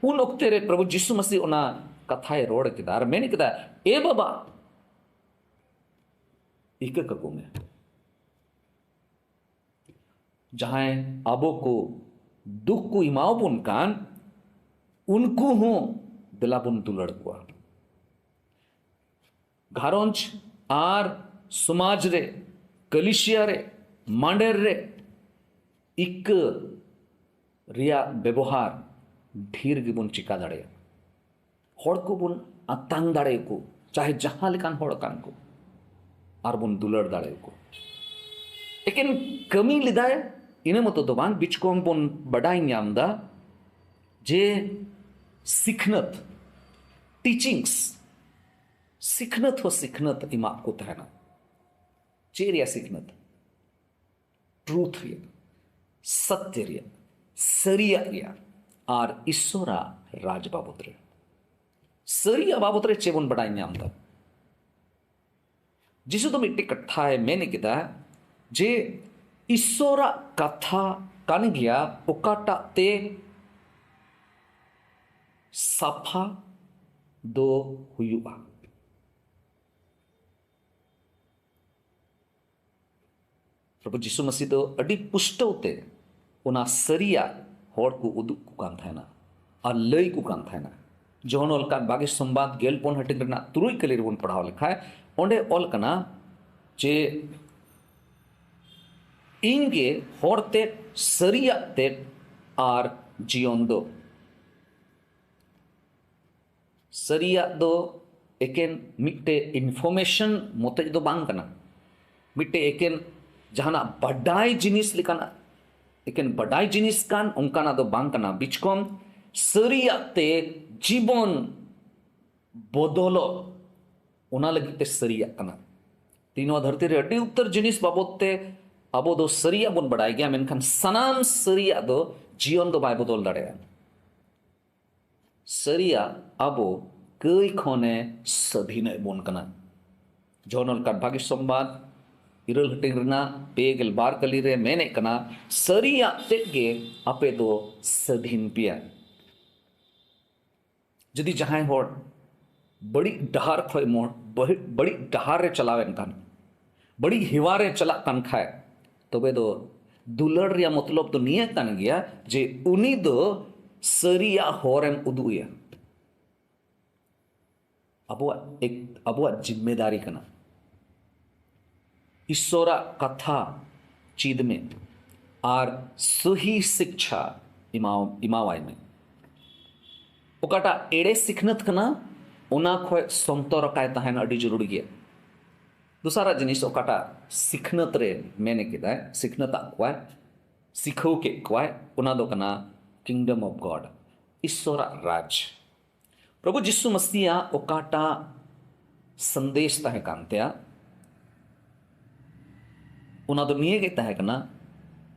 ᱩᱱ ᱚᱠᱛᱮ ᱨᱮ ᱯᱨᱚᱵᱷᱩ ᱡᱤᱥᱩ ᱢᱟᱥᱤ ᱚᱱᱟ ᱠᱟᱛᱷᱟᱭ ᱨᱚᱲ ᱠᱮᱫᱟ ᱟᱨ ᱢᱮᱱ ᱠᱮᱫᱟ, "ᱮ ᱵᱟᱵᱟ, ᱤᱠᱟᱹ ᱠᱟᱠᱚ ᱢᱮ, ᱡᱟᱦᱟᱸᱭ ᱟᱵᱚ ᱠᱚ ᱫᱩᱠ ᱠᱚ ᱮᱢᱟᱣᱟᱵᱚᱱ ᱠᱟᱱ, ᱩᱱᱠᱩ ᱦᱚᱸ ᱫᱮᱞᱟ ᱵᱚᱱ ᱫᱩᱞᱟᱹᱲ ᱠᱚᱣᱟ᱾" ᱜᱷᱟᱨᱚᱸᱡᱽ ᱟᱨ ᱥᱚᱢᱟᱡᱽ ᱨᱮ, ᱠᱟᱹᱞᱤᱥᱤᱭᱟ ᱨᱮ, ᱢᱟᱸᱰᱮᱨ ᱨᱮ ᱤᱠᱟᱹ ᱨᱮᱭᱟᱜ ᱵᱮᱵᱚᱦᱟᱨ ᱰᱷᱮᱨ ᱜᱮᱵᱚᱱ ᱪᱮᱠᱟ ᱫᱟᱲᱮᱭᱟᱜᱼᱟ᱾ ᱦᱚᱲ ᱠᱚᱵᱚᱱ ᱟᱛᱟᱝ ᱫᱟᱲᱮᱭᱟᱠᱚ, ᱪᱟᱦᱮ ᱡᱟᱦᱟᱸ ᱞᱮᱠᱟᱱ ᱦᱚᱲ ᱠᱟᱱ ᱠᱚ, ᱟᱨ ᱵᱚᱱ ᱫᱩᱞᱟᱹᱲ ᱫᱟᱲᱮᱭᱟᱠᱚ᱾ ᱮᱠᱮᱱ ᱠᱟᱹᱢᱤ ᱞᱮᱫᱟᱭ, ᱤᱱᱟᱹ ᱢᱚᱛᱚ ᱫᱚ ᱵᱟᱝ, ᱵᱤᱪᱠᱚᱢ ᱵᱚᱱ ᱵᱟᱰᱟᱭ ᱧᱟᱢ ᱮᱫᱟ ᱡᱮ ᱥᱤᱠᱷᱱᱟᱹᱛ, ᱴᱤᱪᱤᱝᱥ, ᱥᱤᱠᱷᱱᱟᱹᱛ ᱦᱚᱸ ᱥᱤᱠᱷᱱᱟᱹᱛ ᱮᱢᱟᱜ ᱠᱚ ᱛᱟᱦᱮᱱᱟ᱾ ᱪᱮᱫ ᱨᱮᱭᱟᱜ ᱥᱤᱠᱷᱱᱟᱹᱛ? ᱴᱨᱩᱛᱷ ᱨᱮᱭᱟᱜ, ᱥᱚᱛᱭᱚ ᱨᱮᱭᱟᱜ, ᱥᱟᱹᱨᱤᱭᱟᱜ ᱨᱮᱭᱟᱜ, ᱟᱨ ᱤᱥᱥᱚᱨᱟᱜ ᱨᱟᱡᱽ ᱵᱟᱵᱚᱫ ᱨᱮ᱾ ᱥᱟᱹᱨᱤᱭᱟᱜ ᱵᱟᱵᱚᱫ ᱨᱮ ᱪᱮᱫ ᱵᱚᱱ ᱵᱟᱰᱟᱭ ᱧᱟᱢ ᱮᱫᱟ? ᱡᱤᱥᱩ ᱫᱚ ᱢᱤᱫᱴᱮᱡ ᱠᱟᱛᱷᱟᱭ ᱢᱮᱱ ᱠᱮᱫᱟ ᱡᱮ ᱤᱥᱥᱚᱨᱟᱜ ᱠᱟᱛᱷᱟ ᱠᱟᱱ ᱜᱮᱭᱟ ᱚᱠᱟᱴᱟᱜ ᱛᱮ ᱥᱟᱯᱷᱟ ᱫᱚ ᱦᱩᱭᱩᱜᱼᱟ᱾ ᱯᱨᱚᱵᱷᱩ ᱡᱤᱥᱩ ᱢᱟᱹᱥᱤ ᱫᱚ ᱟᱹᱰᱤ ᱯᱩᱥᱴᱟᱹᱣ ᱛᱮ ᱚᱱᱟ ᱥᱟᱹᱨᱤᱭᱟᱜ ᱦᱚᱲ ᱠᱚ ᱩᱫᱩᱜ ᱠᱚ ᱠᱟᱱ ᱛᱟᱦᱮᱱᱟ ᱟᱨ ᱞᱟᱹᱭ ᱠᱚ ᱠᱟᱱ ᱛᱟᱦᱮᱱᱟ᱾ ᱡᱚᱦᱚᱱ ᱚᱞ ᱠᱟᱱ ᱵᱷᱟᱹᱜᱤ ᱥᱚᱢᱵᱟᱫ ᱜᱮᱞ ᱯᱩᱱ ᱦᱟᱹᱴᱤᱧ ᱨᱮᱱᱟᱜ ᱛᱩᱨᱩᱭ ᱠᱟᱹᱞᱤ ᱨᱮᱵᱚᱱ ᱯᱟᱲᱦᱟᱣ ᱞᱮᱠᱷᱟᱡ, ᱚᱸᱰᱮ ᱚᱞ ᱠᱟᱱᱟ ᱡᱮ, "ᱤᱧ ᱜᱮ ᱦᱚᱨ ᱛᱮᱫ, ᱥᱟᱹᱨᱤᱭᱟᱜ ᱛᱮᱫ ᱟᱨ ᱡᱤᱭᱚᱱ ᱫᱚ᱾" ᱥᱟᱹᱨᱤᱭᱟᱜ ᱫᱚ ᱮᱠᱮᱱ ᱢᱤᱫᱴᱮᱡ ᱤᱱᱯᱷᱚᱨᱢᱮᱥᱚᱱ ᱢᱚᱛᱚᱡ ᱫᱚ ᱵᱟᱝ ᱠᱟᱱᱟ, ᱢᱤᱫᱴᱮᱡ ᱮᱠᱮᱱ ᱡᱟᱦᱟᱱᱟᱜ ᱵᱟᱰᱟᱭ ᱡᱤᱱᱤᱥ ᱞᱮᱠᱟᱱᱟᱜ, ᱮᱠᱮᱱ ᱵᱟᱰᱟᱭ ᱡᱤᱱᱤᱥ ᱠᱟᱱ ᱚᱱᱠᱟᱱᱟᱜ ᱫᱚ ᱵᱟᱝ ᱠᱟᱱᱟ᱾ ᱵᱤᱪᱠᱚᱢ ᱥᱟᱹᱨᱤᱭᱟᱜ ᱛᱮ ᱡᱤᱵᱚᱱ ᱵᱚᱫᱚᱞᱚᱜ, ᱚᱱᱟ ᱞᱟᱹᱜᱤᱫ ᱛᱮ ᱥᱟᱹᱨᱤᱭᱟᱜ ᱠᱟᱱᱟ᱾ ᱛᱮᱦᱮᱧ ᱱᱚᱣᱟ ᱫᱷᱟᱹᱨᱛᱤ ᱨᱮ ᱟᱹᱰᱤ ᱩᱛᱟᱹᱨ ᱡᱤᱱᱤᱥ ᱵᱟᱵᱚᱫ ᱛᱮ ᱟᱵᱚ ᱫᱚ ᱥᱟᱹᱨᱤᱭᱟᱜ ᱵᱚᱱ ᱵᱟᱰᱟᱭ ᱜᱮᱭᱟ, ᱢᱮᱱᱠᱷᱟᱱ ᱥᱟᱱᱟᱢ ᱥᱟᱹᱨᱤᱭᱟᱜ ᱫᱚ ᱡᱤᱭᱚᱱ ᱫᱚ ᱵᱟᱭ ᱵᱚᱫᱚᱞ ᱫᱟᱲᱮᱭᱟᱜᱼᱟ᱾ ᱥᱟᱹᱨᱤᱭᱟᱜ ᱟᱵᱚ ᱠᱟᱹᱭ ᱠᱷᱚᱱᱮ ᱥᱟᱹᱫᱷᱤᱱᱮᱫ ᱵᱚᱱ ᱠᱟᱱᱟ᱾ ᱡᱚᱦᱚᱱ ᱚᱞ ᱠᱟᱱ ᱵᱷᱟᱹᱜᱤ ᱥᱚᱢᱵᱟᱫ ᱤᱨᱟᱹᱞ ᱦᱟᱹᱴᱤᱧ ᱨᱮᱱᱟᱜ ᱯᱮ ᱜᱮᱞ ᱵᱟᱨ ᱠᱟᱹᱞᱤ ᱨᱮ ᱢᱮᱱᱮᱫ ᱠᱟᱱᱟ, ᱥᱟᱹᱨᱤᱭᱟᱜ ᱛᱮᱫ ᱜᱮ ᱟᱯᱮ ᱫᱚ ᱥᱟᱹᱫᱷᱤᱱ ᱯᱮᱭᱟ᱾ ᱡᱩᱫᱤ ᱡᱟᱦᱟᱸᱭ ᱦᱚᱲ ᱵᱟᱹᱲᱤᱡ ᱰᱟᱦᱟᱨ ᱠᱷᱚᱡ ᱢᱚ-, ᱵᱟᱹᱲᱤᱡ, ᱵᱟᱹᱲᱤᱡ ᱰᱟᱦᱟᱨ ᱨᱮ ᱪᱟᱞᱟᱣᱮᱱ ᱠᱷᱟᱱ, ᱵᱟᱹᱲᱤᱡ ᱦᱮᱣᱟ ᱨᱮ ᱪᱟᱞᱟᱜ ᱠᱟᱱ ᱠᱷᱟᱡ, ᱛᱚᱵᱮ ᱫᱚ ᱫᱩᱞᱟᱹᱲ ᱨᱮᱭᱟᱜ ᱢᱚᱛᱞᱚᱵ ᱫᱚ ᱱᱤᱭᱟᱹ ᱠᱟᱱ ᱜᱮᱭᱟ ᱡᱮ ᱩᱱᱤ ᱫᱚ ᱥᱟᱹᱨᱤᱭᱟᱜ ᱦᱚᱨᱮᱢ ᱩᱫᱩᱜ ᱮᱭᱟ᱾ ᱟᱵᱚᱣᱟᱜ ᱮᱠ-, ᱟᱵᱚᱣᱟᱜ ᱡᱤᱢᱢᱮᱫᱟᱨᱤ ᱠᱟᱱᱟ᱾ ᱤᱥᱥᱚᱨᱟᱜ ᱠᱟᱛᱷᱟ ᱪᱮᱫ ᱢᱮ ᱟᱨ ᱥᱚᱦᱤ ᱥᱤᱠᱪᱷᱟ ᱮᱢᱟᱣ-, ᱮᱢᱟᱣᱟᱭ ᱢᱮ᱾ ᱚᱠᱟᱴᱟᱜ ᱮᱲᱮ ᱥᱤᱠᱷᱱᱟᱹᱛ ᱠᱟᱱᱟ, ᱚᱱᱟ ᱠᱷᱚᱱ ᱥᱚᱱᱛᱚᱨ ᱟᱠᱟᱭ ᱛᱟᱦᱮᱱ ᱟᱹᱰᱤ ᱡᱚᱨᱩᱨᱤ ᱜᱮᱭᱟ᱾ ᱫᱚᱥᱟᱨᱟᱜ ᱡᱤᱱᱤᱥ, ᱚᱠᱟᱴᱟᱜ ᱥᱤᱠᱷᱱᱟᱹᱛ ᱨᱮ ᱢᱮᱱ ᱠᱮᱫᱟᱭ, ᱥᱤᱠᱷᱱᱟᱹᱛ ᱟᱜ ᱠᱚᱣᱟᱭ, ᱥᱤᱠᱷᱟᱹᱣ ᱠᱮᱫ ᱠᱚᱣᱟᱭ, ᱚᱱᱟ ᱫᱚ ᱠᱟᱱᱟ Kingdom of God, ᱤᱥᱥᱚᱨᱟᱜ ᱨᱟᱡᱽ᱾ ᱯᱨᱚᱵᱷᱩ ᱡᱤᱥᱩ ᱢᱟᱥᱤᱭᱟᱜ ᱚᱠᱟᱴᱟᱜ ᱥᱟᱸᱫᱮᱥ ᱛᱟᱦᱮᱸ ᱠᱟᱱ ᱛᱟᱭᱟ, ᱚᱱᱟ ᱫᱚ ᱱᱤᱭᱟᱹ ᱜᱮ ᱛᱟᱦᱮᱸ ᱠᱟᱱᱟ,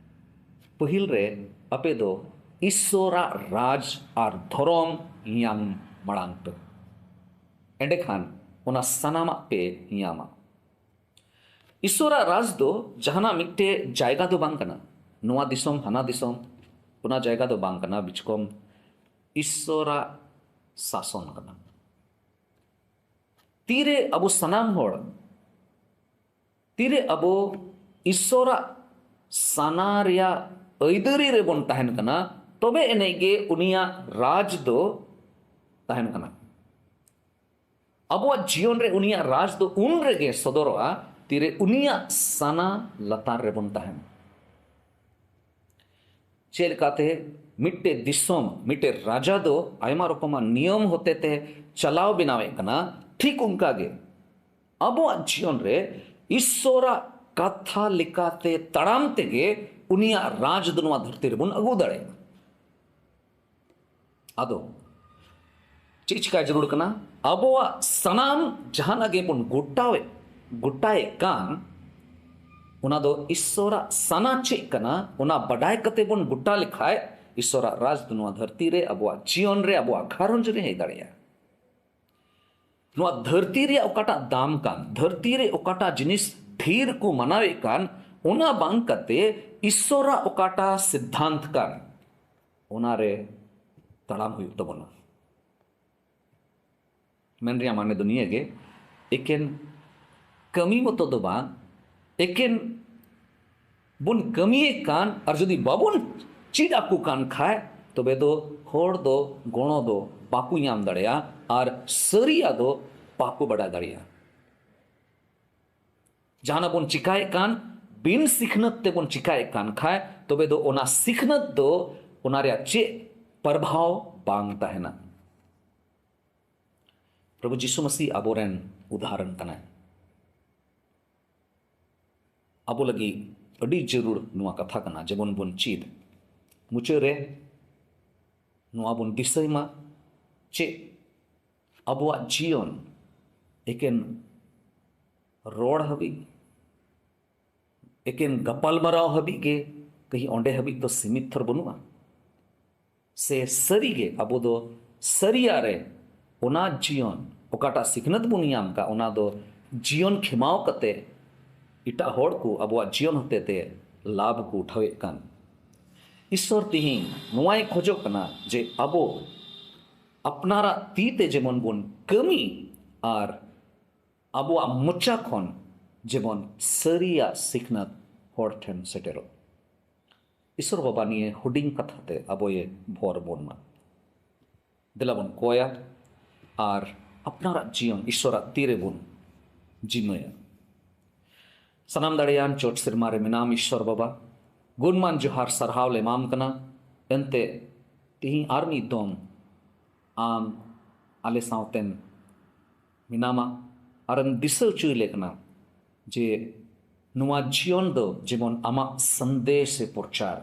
ᱯᱟᱹᱦᱤᱞ ᱨᱮ ᱟᱯᱮ ᱫᱚ ᱤᱥᱥᱚᱨᱟᱜ ᱨᱟᱡᱽ ᱟᱨ ᱫᱷᱚᱨᱚᱢ ᱧᱟᱢ ᱢᱟᱲᱟᱝ ᱯᱮ, ᱮᱸᱰᱮᱠᱷᱟᱱ ᱚᱱᱟ ᱥᱟᱱᱟᱢᱟᱜ ᱯᱮ ᱧᱟᱢᱟ᱾ ᱤᱥᱥᱚᱨᱟᱜ ᱨᱟᱡᱽ ᱫᱚ ᱡᱟᱦᱟᱱᱟᱜ ᱢᱤᱫᱴᱮᱡ ᱡᱟᱭᱜᱟ ᱫᱚ ᱵᱟᱝ ᱠᱟᱱᱟ, ᱱᱚᱣᱟ ᱫᱤᱥᱚᱢ ᱦᱟᱱᱟ ᱫᱤᱥᱚᱢ, ᱚᱱᱟ ᱡᱟᱭᱜᱟ ᱫᱚ ᱵᱟᱝ ᱠᱟᱱᱟ, ᱵᱤᱪᱠᱚᱢ ᱤᱥᱥᱚᱨᱟᱜ ᱥᱟᱥᱚᱱ ᱠᱟᱱᱟ᱾ ᱛᱤᱨᱮ ᱟᱵᱚ ᱥᱟᱱᱟᱢ ᱦᱚᱲ, ᱛᱤᱨᱮ ᱟᱵᱚ ᱤᱥᱥᱚᱨᱟᱜ ᱥᱟᱱᱟ ᱨᱮᱭᱟᱜ ᱟᱹᱭᱫᱟᱹᱨᱤ ᱨᱮᱵᱚᱱ ᱛᱟᱦᱮᱱ ᱠᱟᱱᱟ, ᱛᱚᱵᱮ ᱮᱱᱮᱡ ᱜᱮ ᱩᱱᱤᱭᱟᱜ ᱨᱟᱡᱽ ᱫᱚ ᱛᱟᱦᱮᱱ ᱠᱟᱱᱟ᱾ ᱟᱵᱚᱣᱟᱜ ᱡᱤᱭᱚᱱ ᱨᱮ ᱩᱱᱤᱭᱟᱜ ᱨᱟᱡᱽ ᱫᱚ ᱩᱱ ᱨᱮᱜᱮ ᱥᱚᱫᱚᱨᱚᱜᱼᱟ, ᱛᱤᱨᱮ ᱩᱱᱤᱭᱟᱜ ᱥᱟᱱᱟ ᱞᱟᱛᱟᱨ ᱨᱮᱵᱚᱱ ᱛᱟᱦᱮᱱᱟ᱾ ᱪᱮᱫ ᱞᱮᱠᱟᱛᱮ ᱢᱤᱫᱴᱮᱡ ᱫᱤᱥᱚᱢ, ᱢᱤᱫᱴᱮᱡ ᱨᱟᱡᱟ ᱫᱚ ᱟᱭᱢᱟ ᱨᱚᱠᱚᱢᱟᱜ ᱱᱤᱭᱚᱢ ᱦᱚᱛᱮᱛᱮ ᱪᱟᱞᱟᱣ ᱵᱮᱱᱟᱣᱮᱫ ᱠᱟᱱᱟ, ᱴᱷᱤᱠ ᱚᱱᱠᱟ ᱜᱮ ᱟᱵᱚᱣᱟᱜ ᱡᱤᱭᱚᱱ ᱨᱮ ᱤᱥᱥᱚᱨᱟᱜ ᱠᱟᱛᱷᱟ ᱞᱮᱠᱟᱛᱮ ᱛᱟᱲᱟᱢ ᱛᱮᱜᱮ ᱩᱱᱤᱭᱟᱜ ᱨᱟᱡᱽ ᱫᱚ ᱱᱚᱣᱟ ᱫᱷᱟᱹᱨᱛᱤ ᱨᱮᱵᱚᱱ ᱟᱹᱜᱩ ᱫᱟᱲᱮᱭᱟᱜᱼᱟ᱾ ᱟᱫᱚ ᱪᱮᱫ ᱪᱤᱠᱟᱭ ᱡᱟᱹᱨᱩᱲ ᱠᱟᱱᱟ? ᱟᱵᱚᱣᱟᱜ ᱥᱟᱱᱟᱢ ᱡᱟᱦᱟᱱᱟᱜ ᱜᱮᱵᱚᱱ ᱜᱚᱴᱟᱣᱮᱫ, ᱜᱚᱴᱟᱭᱮᱫ ᱠᱟᱱ, ᱚᱱᱟ ᱫᱚ ᱤᱥᱥᱚᱨᱟᱜ ᱥᱟᱱᱟ ᱪᱮᱫ ᱠᱟᱱᱟ, ᱚᱱᱟ ᱵᱟᱰᱟᱭ ᱠᱟᱛᱮ ᱵᱚᱱ ᱜᱚᱴᱟ ᱞᱮᱠᱷᱟᱡ, ᱤᱥᱥᱚᱨᱟᱜ ᱨᱟᱡᱽ ᱫᱚ ᱱᱚᱣᱟ ᱫᱷᱟᱹᱨᱛᱤ ᱨᱮ, ᱟᱵᱚᱣᱟᱜ ᱡᱤᱭᱚᱱ ᱨᱮ, ᱟᱵᱚᱣᱟᱜ ᱜᱷᱟᱨᱚᱸᱡᱽ ᱨᱮ ᱦᱮᱡ ᱫᱟᱲᱮᱭᱟᱜᱼᱟ᱾ ᱱᱚᱣᱟ ᱫᱷᱟᱹᱨᱛᱤ ᱨᱮᱭᱟᱜ ᱚᱠᱟᱴᱟᱜ ᱫᱟᱢ ᱠᱟᱱ, ᱫᱷᱟᱹᱨᱛᱤ ᱨᱮ ᱚᱠᱟᱴᱟᱜ ᱡᱤᱱᱤᱥ ᱰᱷᱮᱨ ᱠᱚ ᱢᱟᱱᱟᱣᱮᱫ ᱠᱟᱱ, ᱚᱱᱟ ᱵᱟᱝ ᱠᱟᱛᱮ ᱤᱥᱥᱚᱨᱟᱜ ᱚᱠᱟᱴᱟᱜ ᱥᱤᱫᱽᱫᱷᱟᱱᱛ ᱠᱟᱱ, ᱚᱱᱟᱨᱮ ᱛᱟᱲᱟᱢ ᱦᱩᱭᱩᱜ ᱛᱟᱵᱚᱱᱟ᱾ ᱢᱮᱱ ᱨᱮᱭᱟᱜ ᱢᱟᱱᱮ ᱫᱚ ᱱᱤᱭᱟᱹ ᱜᱮ, ᱮᱠᱮᱱ ᱠᱟᱹᱢᱤ ᱢᱚᱛᱚ ᱫᱚ ᱵᱟᱝ, ᱮᱠᱮᱱ ᱵᱚᱱ ᱠᱟᱹᱢᱤᱭᱮᱫ ᱠᱟᱱ ᱟᱨ ᱡᱩᱫᱤ ᱵᱟᱵᱚᱱ ᱪᱮᱫ ᱟᱠᱚ ᱠᱟᱱ ᱠᱷᱟᱡ, ᱛᱚᱵᱮ ᱫᱚ ᱦᱚᱲ ᱫᱚ ᱜᱚᱲᱚ ᱫᱚ ᱵᱟᱠᱚ ᱧᱟᱢ ᱫᱟᱲᱮᱭᱟᱜᱼᱟ ᱟᱨ ᱥᱟᱹᱨᱤᱭᱟᱜ ᱫᱚ ᱵᱟᱠᱚ ᱵᱟᱰᱟᱭ ᱫᱟᱲᱮᱭᱟᱜᱼᱟ᱾ ᱡᱟᱦᱟᱱᱟᱜ ᱵᱚᱱ ᱪᱤᱠᱟᱭᱮᱫ ᱠᱟᱱ, ᱵᱤᱱ ᱥᱤᱠᱷᱱᱟᱹᱛ ᱛᱮᱵᱚᱱ ᱪᱤᱠᱟᱭᱮᱫ ᱠᱟᱱ ᱠᱷᱟᱡ, ᱛᱚᱵᱮ ᱫᱚ ᱚᱱᱟ ᱥᱤᱠᱷᱱᱟᱹᱛ ᱫᱚ ᱚᱱᱟ ᱨᱮᱭᱟᱜ ᱪᱮᱫ ᱯᱨᱚᱵᱷᱟᱣ ᱵᱟᱝ ᱛᱟᱦᱮᱱᱟ᱾ ᱯᱨᱚᱵᱷᱩ ᱡᱤᱥᱩ ᱢᱟᱹᱥᱤ ᱟᱵᱚᱨᱮᱱ ᱩᱫᱷᱟᱨᱚᱱ ᱠᱟᱱᱟᱭ᱾ ᱟᱵᱚ ᱞᱟᱹᱜᱤᱫ ᱟᱹᱰᱤ ᱡᱟᱹᱨᱩᱲ ᱱᱚᱣᱟ ᱠᱟᱛᱷᱟ ᱠᱟᱱᱟ, ᱡᱮᱢᱚᱱ ᱵᱚᱱ ᱪᱮᱫ᱾ ᱢᱩᱪᱟᱹᱫ ᱨᱮ ᱱᱚᱣᱟ ᱵᱚᱱ ᱫᱤᱥᱟᱹᱭ ᱢᱟ, ᱪᱮᱫ ᱟᱵᱚᱣᱟᱜ ᱡᱤᱭᱚᱱ ᱮᱠᱮᱱ ᱨᱚᱲ ᱦᱟᱹᱵᱤᱡ, ᱮᱠᱮᱱ ᱜᱟᱯᱟᱞᱢᱟᱨᱟᱣ ᱦᱟᱹᱵᱤᱡ ᱜᱮ, ᱠᱟᱹᱦᱤ ᱚᱸᱰᱮ ᱦᱟᱹᱵᱤᱡ ᱫᱚ ᱥᱤᱢᱤᱛ ᱛᱷᱚᱨ ᱵᱟᱹᱱᱩᱜᱼᱟ᱾ ᱥᱮ ᱥᱟᱹᱨᱤᱜᱮ ᱟᱵᱚ ᱫᱚ ᱥᱟᱹᱨᱤᱭᱟᱜ ᱨᱮ ᱚᱱᱟ ᱡᱤᱭᱚᱱ, ᱚᱠᱟᱴᱟᱜ ᱥᱤᱠᱷᱱᱟᱹᱛ ᱵᱚᱱ ᱧᱟᱢ ᱠᱟᱜ, ᱚᱱᱟ ᱫᱚ ᱡᱤᱭᱚᱱ ᱠᱷᱮᱢᱟᱣ ᱠᱟᱛᱮ ᱮᱴᱟᱜ ᱦᱚᱲ ᱠᱚ ᱟᱵᱚᱣᱟᱜ ᱡᱤᱭᱚᱱ ᱦᱚᱛᱮ ᱛᱮ ᱞᱟᱵᱷ ᱠᱚ ᱩᱴᱷᱟᱹᱣᱮᱫ ᱠᱟᱱ᱾ ᱤᱥᱥᱚᱨ ᱛᱮᱦᱮᱧ ᱱᱚᱣᱟᱭ ᱠᱷᱚᱡᱚᱜ ᱠᱟᱱᱟ ᱡᱮ ᱟᱵᱚ ᱟᱯᱱᱟᱨᱟᱜ ᱛᱤ ᱛᱮ ᱡᱮᱢᱚᱱ ᱵᱚᱱ ᱠᱟᱹᱢᱤ ᱟᱨ ᱟᱵᱚᱣᱟᱜ ᱢᱚᱪᱟ ᱠᱷᱚᱱ ᱡᱮᱢᱚᱱ ᱥᱟᱹᱨᱤᱭᱟᱜ ᱥᱤᱠᱷᱱᱟᱹᱛ ᱦᱚᱲ ᱴᱷᱮᱱ ᱥᱮᱴᱮᱨᱚᱜ᱾ ᱤᱥᱥᱚᱨ ᱵᱟᱵᱟ ᱱᱤᱭᱟᱹ ᱦᱩᱰᱤᱧ ᱠᱟᱛᱷᱟ ᱛᱮ ᱟᱵᱚᱭᱮ ᱵᱷᱚᱨ ᱵᱚᱱ ᱢᱟ᱾ ᱫᱮᱞᱟ ᱵᱚᱱ ᱠᱚᱭᱟ ᱟᱨ ᱟᱯᱱᱟᱨᱟᱜ ᱡᱤᱭᱚᱱ ᱤᱥᱥᱚᱨᱟᱜ ᱛᱤ ᱨᱮᱵᱚᱱ ᱡᱤᱢᱟᱹᱭᱟ᱾ ᱥᱟᱱᱟᱢ ᱫᱟᱲᱮᱭᱟᱱ ᱪᱚᱴ ᱥᱮᱨᱢᱟ ᱨᱮ ᱢᱮᱱᱟᱢ ᱤᱥᱥᱚᱨ ᱵᱟᱵᱟ, ᱜᱩᱱᱢᱟᱱ ᱡᱚᱦᱟᱨ ᱥᱟᱨᱦᱟᱣ ᱞᱮ ᱮᱢᱟᱢ ᱠᱟᱱᱟ᱾ ᱮᱱᱛᱮ ᱛᱤᱦᱤᱧ ᱟᱨ ᱢᱤᱫ ᱫᱚᱢ ᱟᱢ ᱟᱞᱮ ᱥᱟᱶᱛᱮᱢ ᱢᱮᱱᱟᱢᱟ ᱟᱨᱮᱢ ᱫᱤᱥᱟᱹ ᱦᱚᱪᱚᱭ ᱞᱮ ᱠᱟᱱᱟ ᱡᱮ ᱱᱚᱣᱟ ᱡᱤᱭᱚᱱ ᱫᱚ ᱡᱮᱢᱚᱱ ᱟᱢᱟᱜ ᱥᱟᱸᱫᱮᱥ ᱮ ᱯᱨᱚᱪᱟᱨ᱾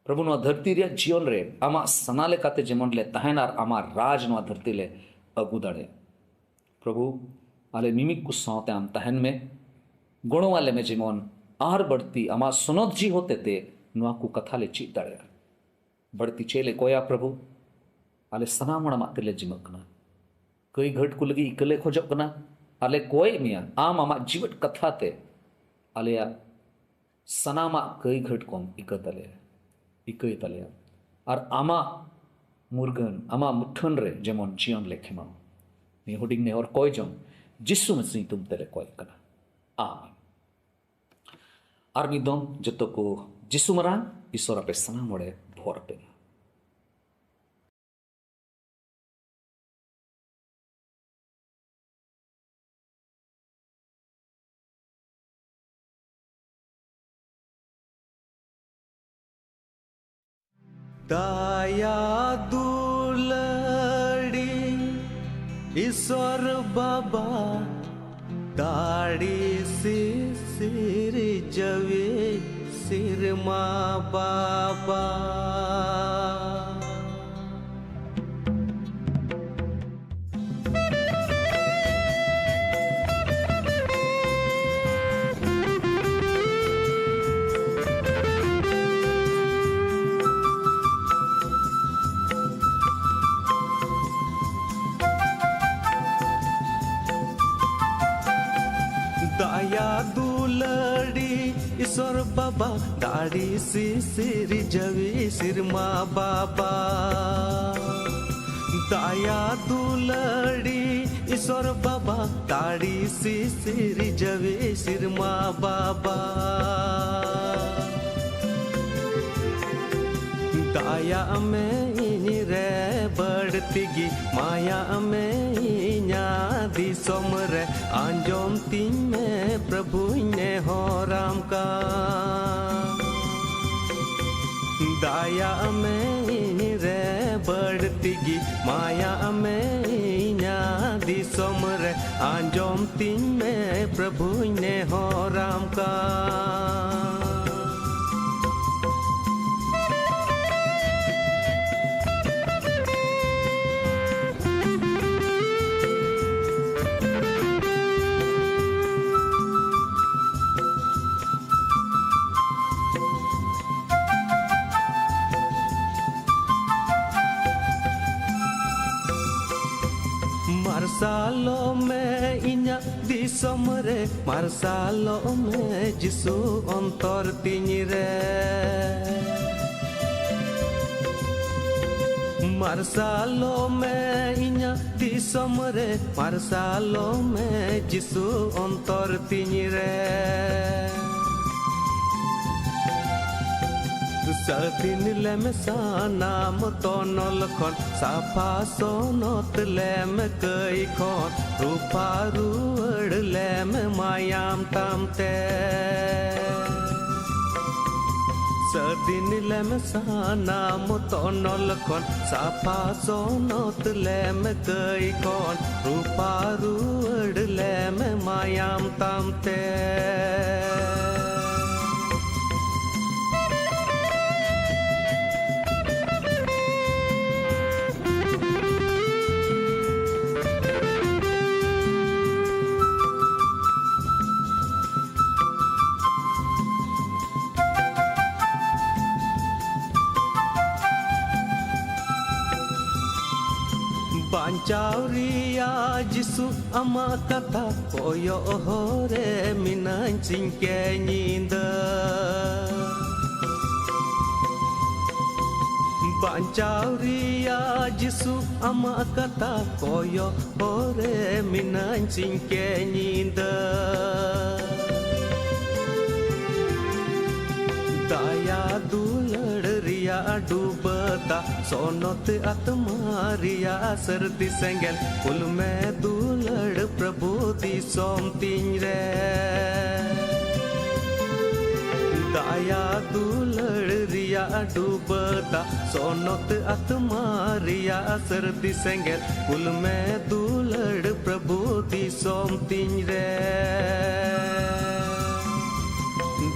ᱯᱨᱚᱵᱷᱩ, ᱱᱚᱣᱟ ᱫᱷᱟᱹᱨᱛᱤ ᱨᱮᱭᱟᱜ ᱡᱤᱭᱚᱱ ᱨᱮ ᱟᱢᱟᱜ ᱥᱟᱱᱟ ᱞᱮᱠᱟᱛᱮ ᱡᱮᱢᱚᱱ ᱞᱮ ᱛᱟᱦᱮᱱ ᱟᱨ ᱟᱢᱟᱜ ᱨᱟᱡᱽ ᱱᱚᱣᱟ ᱫᱷᱟᱹᱨᱛᱤ ᱞᱮ ᱟᱹᱜᱩ ᱫᱟᱲᱮᱭᱟᱜ᱾ ᱯᱨᱚᱵᱷᱩ, ᱟᱞᱮ ᱢᱤᱢᱤᱫ ᱠᱚ ᱥᱟᱶᱛᱮ ᱟᱢ ᱛᱟᱦᱮᱱ ᱢᱮ, ᱜᱚᱲᱚ ᱟᱞᱮ ᱢᱮ, ᱡᱮᱢᱚᱱ ᱟᱨ ᱵᱟᱹᱲᱛᱤ ᱟᱢᱟᱜ ᱥᱚᱱᱚᱛ ᱡᱤᱣᱤ ᱦᱚᱛᱮᱛᱮ ᱱᱚᱣᱟ ᱠᱚ ᱠᱟᱛᱷᱟ ᱞᱮ ᱪᱮᱫ ᱫᱟᱲᱮᱭᱟᱜᱼᱟ᱾ ᱵᱟᱹᱲᱛᱤ ᱪᱮᱫ ᱞᱮ ᱠᱚᱭᱟ ᱯᱨᱚᱵᱷᱩ, ᱟᱞᱮ ᱥᱟᱱᱟᱢ ᱦᱚᱲ ᱟᱢᱟᱜ ᱛᱮᱞᱮ ᱡᱤᱢᱟᱹᱜ ᱠᱟᱱᱟ᱾ ᱠᱟᱹᱭ ᱜᱷᱟᱹᱴ ᱠᱚ ᱞᱟᱹᱜᱤᱫ ᱤᱠᱟᱹ ᱞᱮ ᱠᱷᱚᱡᱚᱜ ᱠᱟᱱᱟ᱾ ᱟᱞᱮ ᱠᱚᱭᱮᱫ ᱢᱮᱭᱟ, ᱟᱢ ᱟᱢᱟᱜ ᱡᱤᱣᱮᱫ ᱠᱟᱛᱷᱟ ᱛᱮ ᱟᱞᱮᱭᱟᱜ ᱥᱟᱱᱟᱢᱟᱜ ᱠᱟᱹᱭ ᱜᱷᱟᱹᱴ ᱠᱚᱢ ᱤᱠᱟᱹ ᱛᱟᱞᱮᱭᱟ, ᱤᱠᱟᱹᱭ ᱛᱟᱞᱮᱭᱟ᱾ ᱟᱨ ᱟᱢᱟᱜ ᱢᱩᱨᱜᱟᱹᱱ, ᱟᱢᱟᱜ ᱢᱩᱴᱷᱟᱹᱱ ᱨᱮ ᱡᱮᱢᱚᱱ ᱡᱤᱭᱚᱱ ᱞᱮ ᱠᱷᱮᱢᱟᱣ᱾ ᱱᱤᱭᱟᱹ ᱦᱩᱰᱤᱧ ᱱᱮᱦᱚᱨ ᱠᱚᱭ ᱡᱚᱝ ᱡᱤᱥᱩ ᱢᱟᱹᱥᱤ ᱧᱩᱛᱩᱢ ᱛᱮᱞᱮ ᱠᱚᱭᱮᱫ ᱠᱟᱱᱟ᱾ ᱟᱢᱮᱱ᱾ ᱟᱨ ᱢᱤᱫ ᱫᱚᱢ ᱡᱚᱛᱚ ᱠᱚ ᱡᱤᱥᱩ ᱢᱟᱨᱟᱝ ᱤᱥᱚᱨ ᱟᱯᱮ ᱥᱟᱱᱟᱢ ᱦᱚᱲᱮ ᱵᱷᱚᱨ ᱟᱯᱮ ᱢᱟ᱾ ᱫᱟᱭᱟ ᱫᱩᱞᱟᱹᱲᱤ ᱤᱥᱚᱨ ᱵᱟᱵᱟ, ᱫᱟᱲᱮ ᱥᱤᱥᱤᱨ ᱡᱟᱹᱣᱤ ᱥᱤᱨᱢᱟ ᱵᱟᱵᱟ᱾ ᱫᱟᱭᱟ ᱫᱩᱞᱟᱹᱲᱤ ᱤᱥᱚᱨ ᱵᱟᱵᱟ, ᱫᱟᱲᱮ ᱥᱤᱥᱤᱨ ᱡᱟᱹᱣᱤ ᱥᱤᱨᱢᱟ ᱵᱟᱵᱟ᱾ ᱫᱟᱭᱟ ᱫᱩᱞᱟᱹᱲᱤ ᱤᱥᱚᱨ ᱵᱟᱵᱟ, ᱫᱟᱲᱮ ᱥᱤᱥᱤᱨ ᱡᱟᱹᱣᱤ ᱥᱤᱨᱢᱟ ᱵᱟᱵᱟ᱾ ᱫᱟᱭᱟᱜ ᱢᱮ ᱤᱧ ᱨᱮ ᱵᱟᱹᱲᱛᱤ ᱜᱮ, ᱢᱟᱭᱟᱜ ᱢᱮ ᱤᱧᱟᱹᱜ ᱫᱤᱥᱚᱢ ᱨᱮ, ᱟᱸᱡᱚᱢ ᱛᱤᱧ ᱢᱮ ᱯᱨᱚᱵᱷᱩᱧ ᱱᱮᱦᱚᱨᱟᱢ ᱠᱟᱱ᱾ ᱫᱟᱭᱟᱜ ᱢᱮ ᱤᱧ ᱨᱮ ᱵᱟᱹᱲᱛᱤ ᱜᱮ, ᱢᱟᱭᱟᱜ ᱢᱮ ᱤᱧᱟᱹᱜ ᱫᱤᱥᱚᱢ ᱨᱮ, ᱟᱸᱡᱚᱢ ᱛᱤᱧ ᱢᱮ ᱯᱨᱚᱵᱷᱩᱧ ᱱᱮᱦᱚᱨᱟᱢ ᱠᱟᱱ᱾ ᱢᱟᱨᱥᱟᱞᱚᱜ ᱢᱮ ᱤᱧᱟᱹᱜ ᱫᱤᱥᱚᱢ ᱨᱮ, ᱢᱟᱨᱥᱟᱞᱚᱜ ᱢᱮ ᱡᱤᱥᱩ ᱚᱱᱛᱚᱨ ᱛᱤᱧ ᱨᱮ᱾ ᱢᱟᱨᱥᱟᱞᱚᱜ ᱢᱮ ᱤᱧᱟᱹᱜ ᱫᱤᱥᱚᱢ ᱨᱮ, ᱢᱟᱨᱥᱟᱞᱚᱜ ᱢᱮ ᱡᱤᱥᱩ ᱚᱱᱛᱚᱨ ᱛᱤᱧ ᱨᱮ᱾ ᱥᱟᱹᱫᱷᱤᱱ ᱞᱮᱢ ᱥᱟᱱᱟᱢ ᱛᱚᱱᱚᱞ ᱠᱷᱚᱱ, ᱥᱟᱯᱷᱟ ᱥᱚᱱᱚᱛ ᱞᱮᱢ ᱠᱟᱹᱭ ᱠᱷᱚᱱ, ᱨᱩᱯᱷᱟ ᱨᱩᱣᱟᱹᱲ ᱞᱮᱢ ᱢᱟᱭᱟᱢ ᱛᱟᱢ ᱛᱮ᱾ ᱫᱤᱱ ᱞᱮᱢ ᱥᱟᱱᱟᱢ ᱛᱚᱱᱚᱞ ᱠᱷᱚᱱ, ᱥᱟᱯᱷᱟ ᱥᱚᱱᱚᱛ ᱞᱮᱢ ᱠᱟᱹᱭ ᱠᱷᱚᱱ, ᱨᱩᱯᱟ ᱨᱩᱣᱟᱹᱲ ᱞᱮᱢ ᱢᱟᱭᱟᱢ ᱛᱟᱢ ᱛᱮ᱾ ᱵᱟᱧᱪᱟᱣ ᱨᱮᱭᱟᱜ ᱡᱤᱥᱩ ᱟᱢᱟᱜ ᱠᱟᱛᱷᱟ ᱠᱚᱭᱚᱜ ᱦᱚᱨ ᱨᱮ ᱢᱤᱱᱟᱹᱧ ᱥᱤᱧ ᱠᱮ ᱧᱤᱫᱟᱹ᱾ ᱵᱟᱧᱪᱟᱣ ᱨᱮᱭᱟᱜ ᱡᱤᱥᱩ ᱟᱢᱟᱜ ᱠᱟᱛᱷᱟ ᱠᱚᱭᱚᱜ ᱦᱚᱨ ᱨᱮ ᱢᱤᱱᱟᱹᱧ ᱥᱤᱧ ᱠᱮ ᱧᱤᱫᱟᱹ᱾ ᱫᱟᱭᱟ ᱫᱩᱞᱟᱹᱲ ᱨᱮᱭᱟᱜ ᱰᱩᱵᱟᱹ ᱫᱟᱜ, ᱥᱚᱱᱚᱛ ᱟᱛᱢᱟ ᱨᱮᱭᱟᱜ ᱥᱟᱹᱨᱫᱤ ᱥᱮᱸᱜᱮᱞ, ᱠᱩᱞ ᱢᱮ ᱫᱩᱞᱟᱹᱲ ᱯᱨᱚᱵᱷᱩ ᱫᱤᱥᱚᱢ ᱛᱤᱧ ᱨᱮ᱾ ᱫᱟᱭᱟ ᱫᱩᱞᱟᱹᱲ ᱨᱮᱭᱟᱜ ᱰᱩᱵᱟᱹ ᱫᱟᱜ, ᱥᱚᱱᱚᱛ ᱟᱛᱢᱟ ᱨᱮᱭᱟᱜ ᱥᱟᱹᱨᱫᱤ ᱥᱮᱸᱜᱮᱞ, ᱠᱩᱞ ᱢᱮ ᱫᱩᱞᱟᱹᱲ ᱯᱨᱚᱵᱷᱩ ᱫᱤᱥᱚᱢ ᱛᱤᱧ ᱨᱮ᱾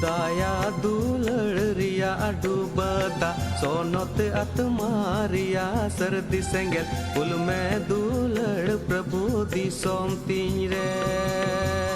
ᱫᱟᱭᱟ ᱫᱩᱞᱟᱹᱲ ᱨᱮᱭᱟᱜ ᱰᱩᱵᱟᱹ ᱫᱟᱜ, ᱥᱚᱱᱚᱛ ᱟᱛᱢᱟ ᱨᱮᱭᱟᱜ ᱥᱟᱹᱨᱫᱤ ᱥᱮᱸᱜᱮᱞ, ᱠᱩᱞ ᱢᱮ ᱫᱩᱞᱟᱹᱲ ᱯᱨᱚᱵᱷᱩ ᱫᱤᱥᱚᱢ ᱛᱤᱧ ᱨᱮ᱾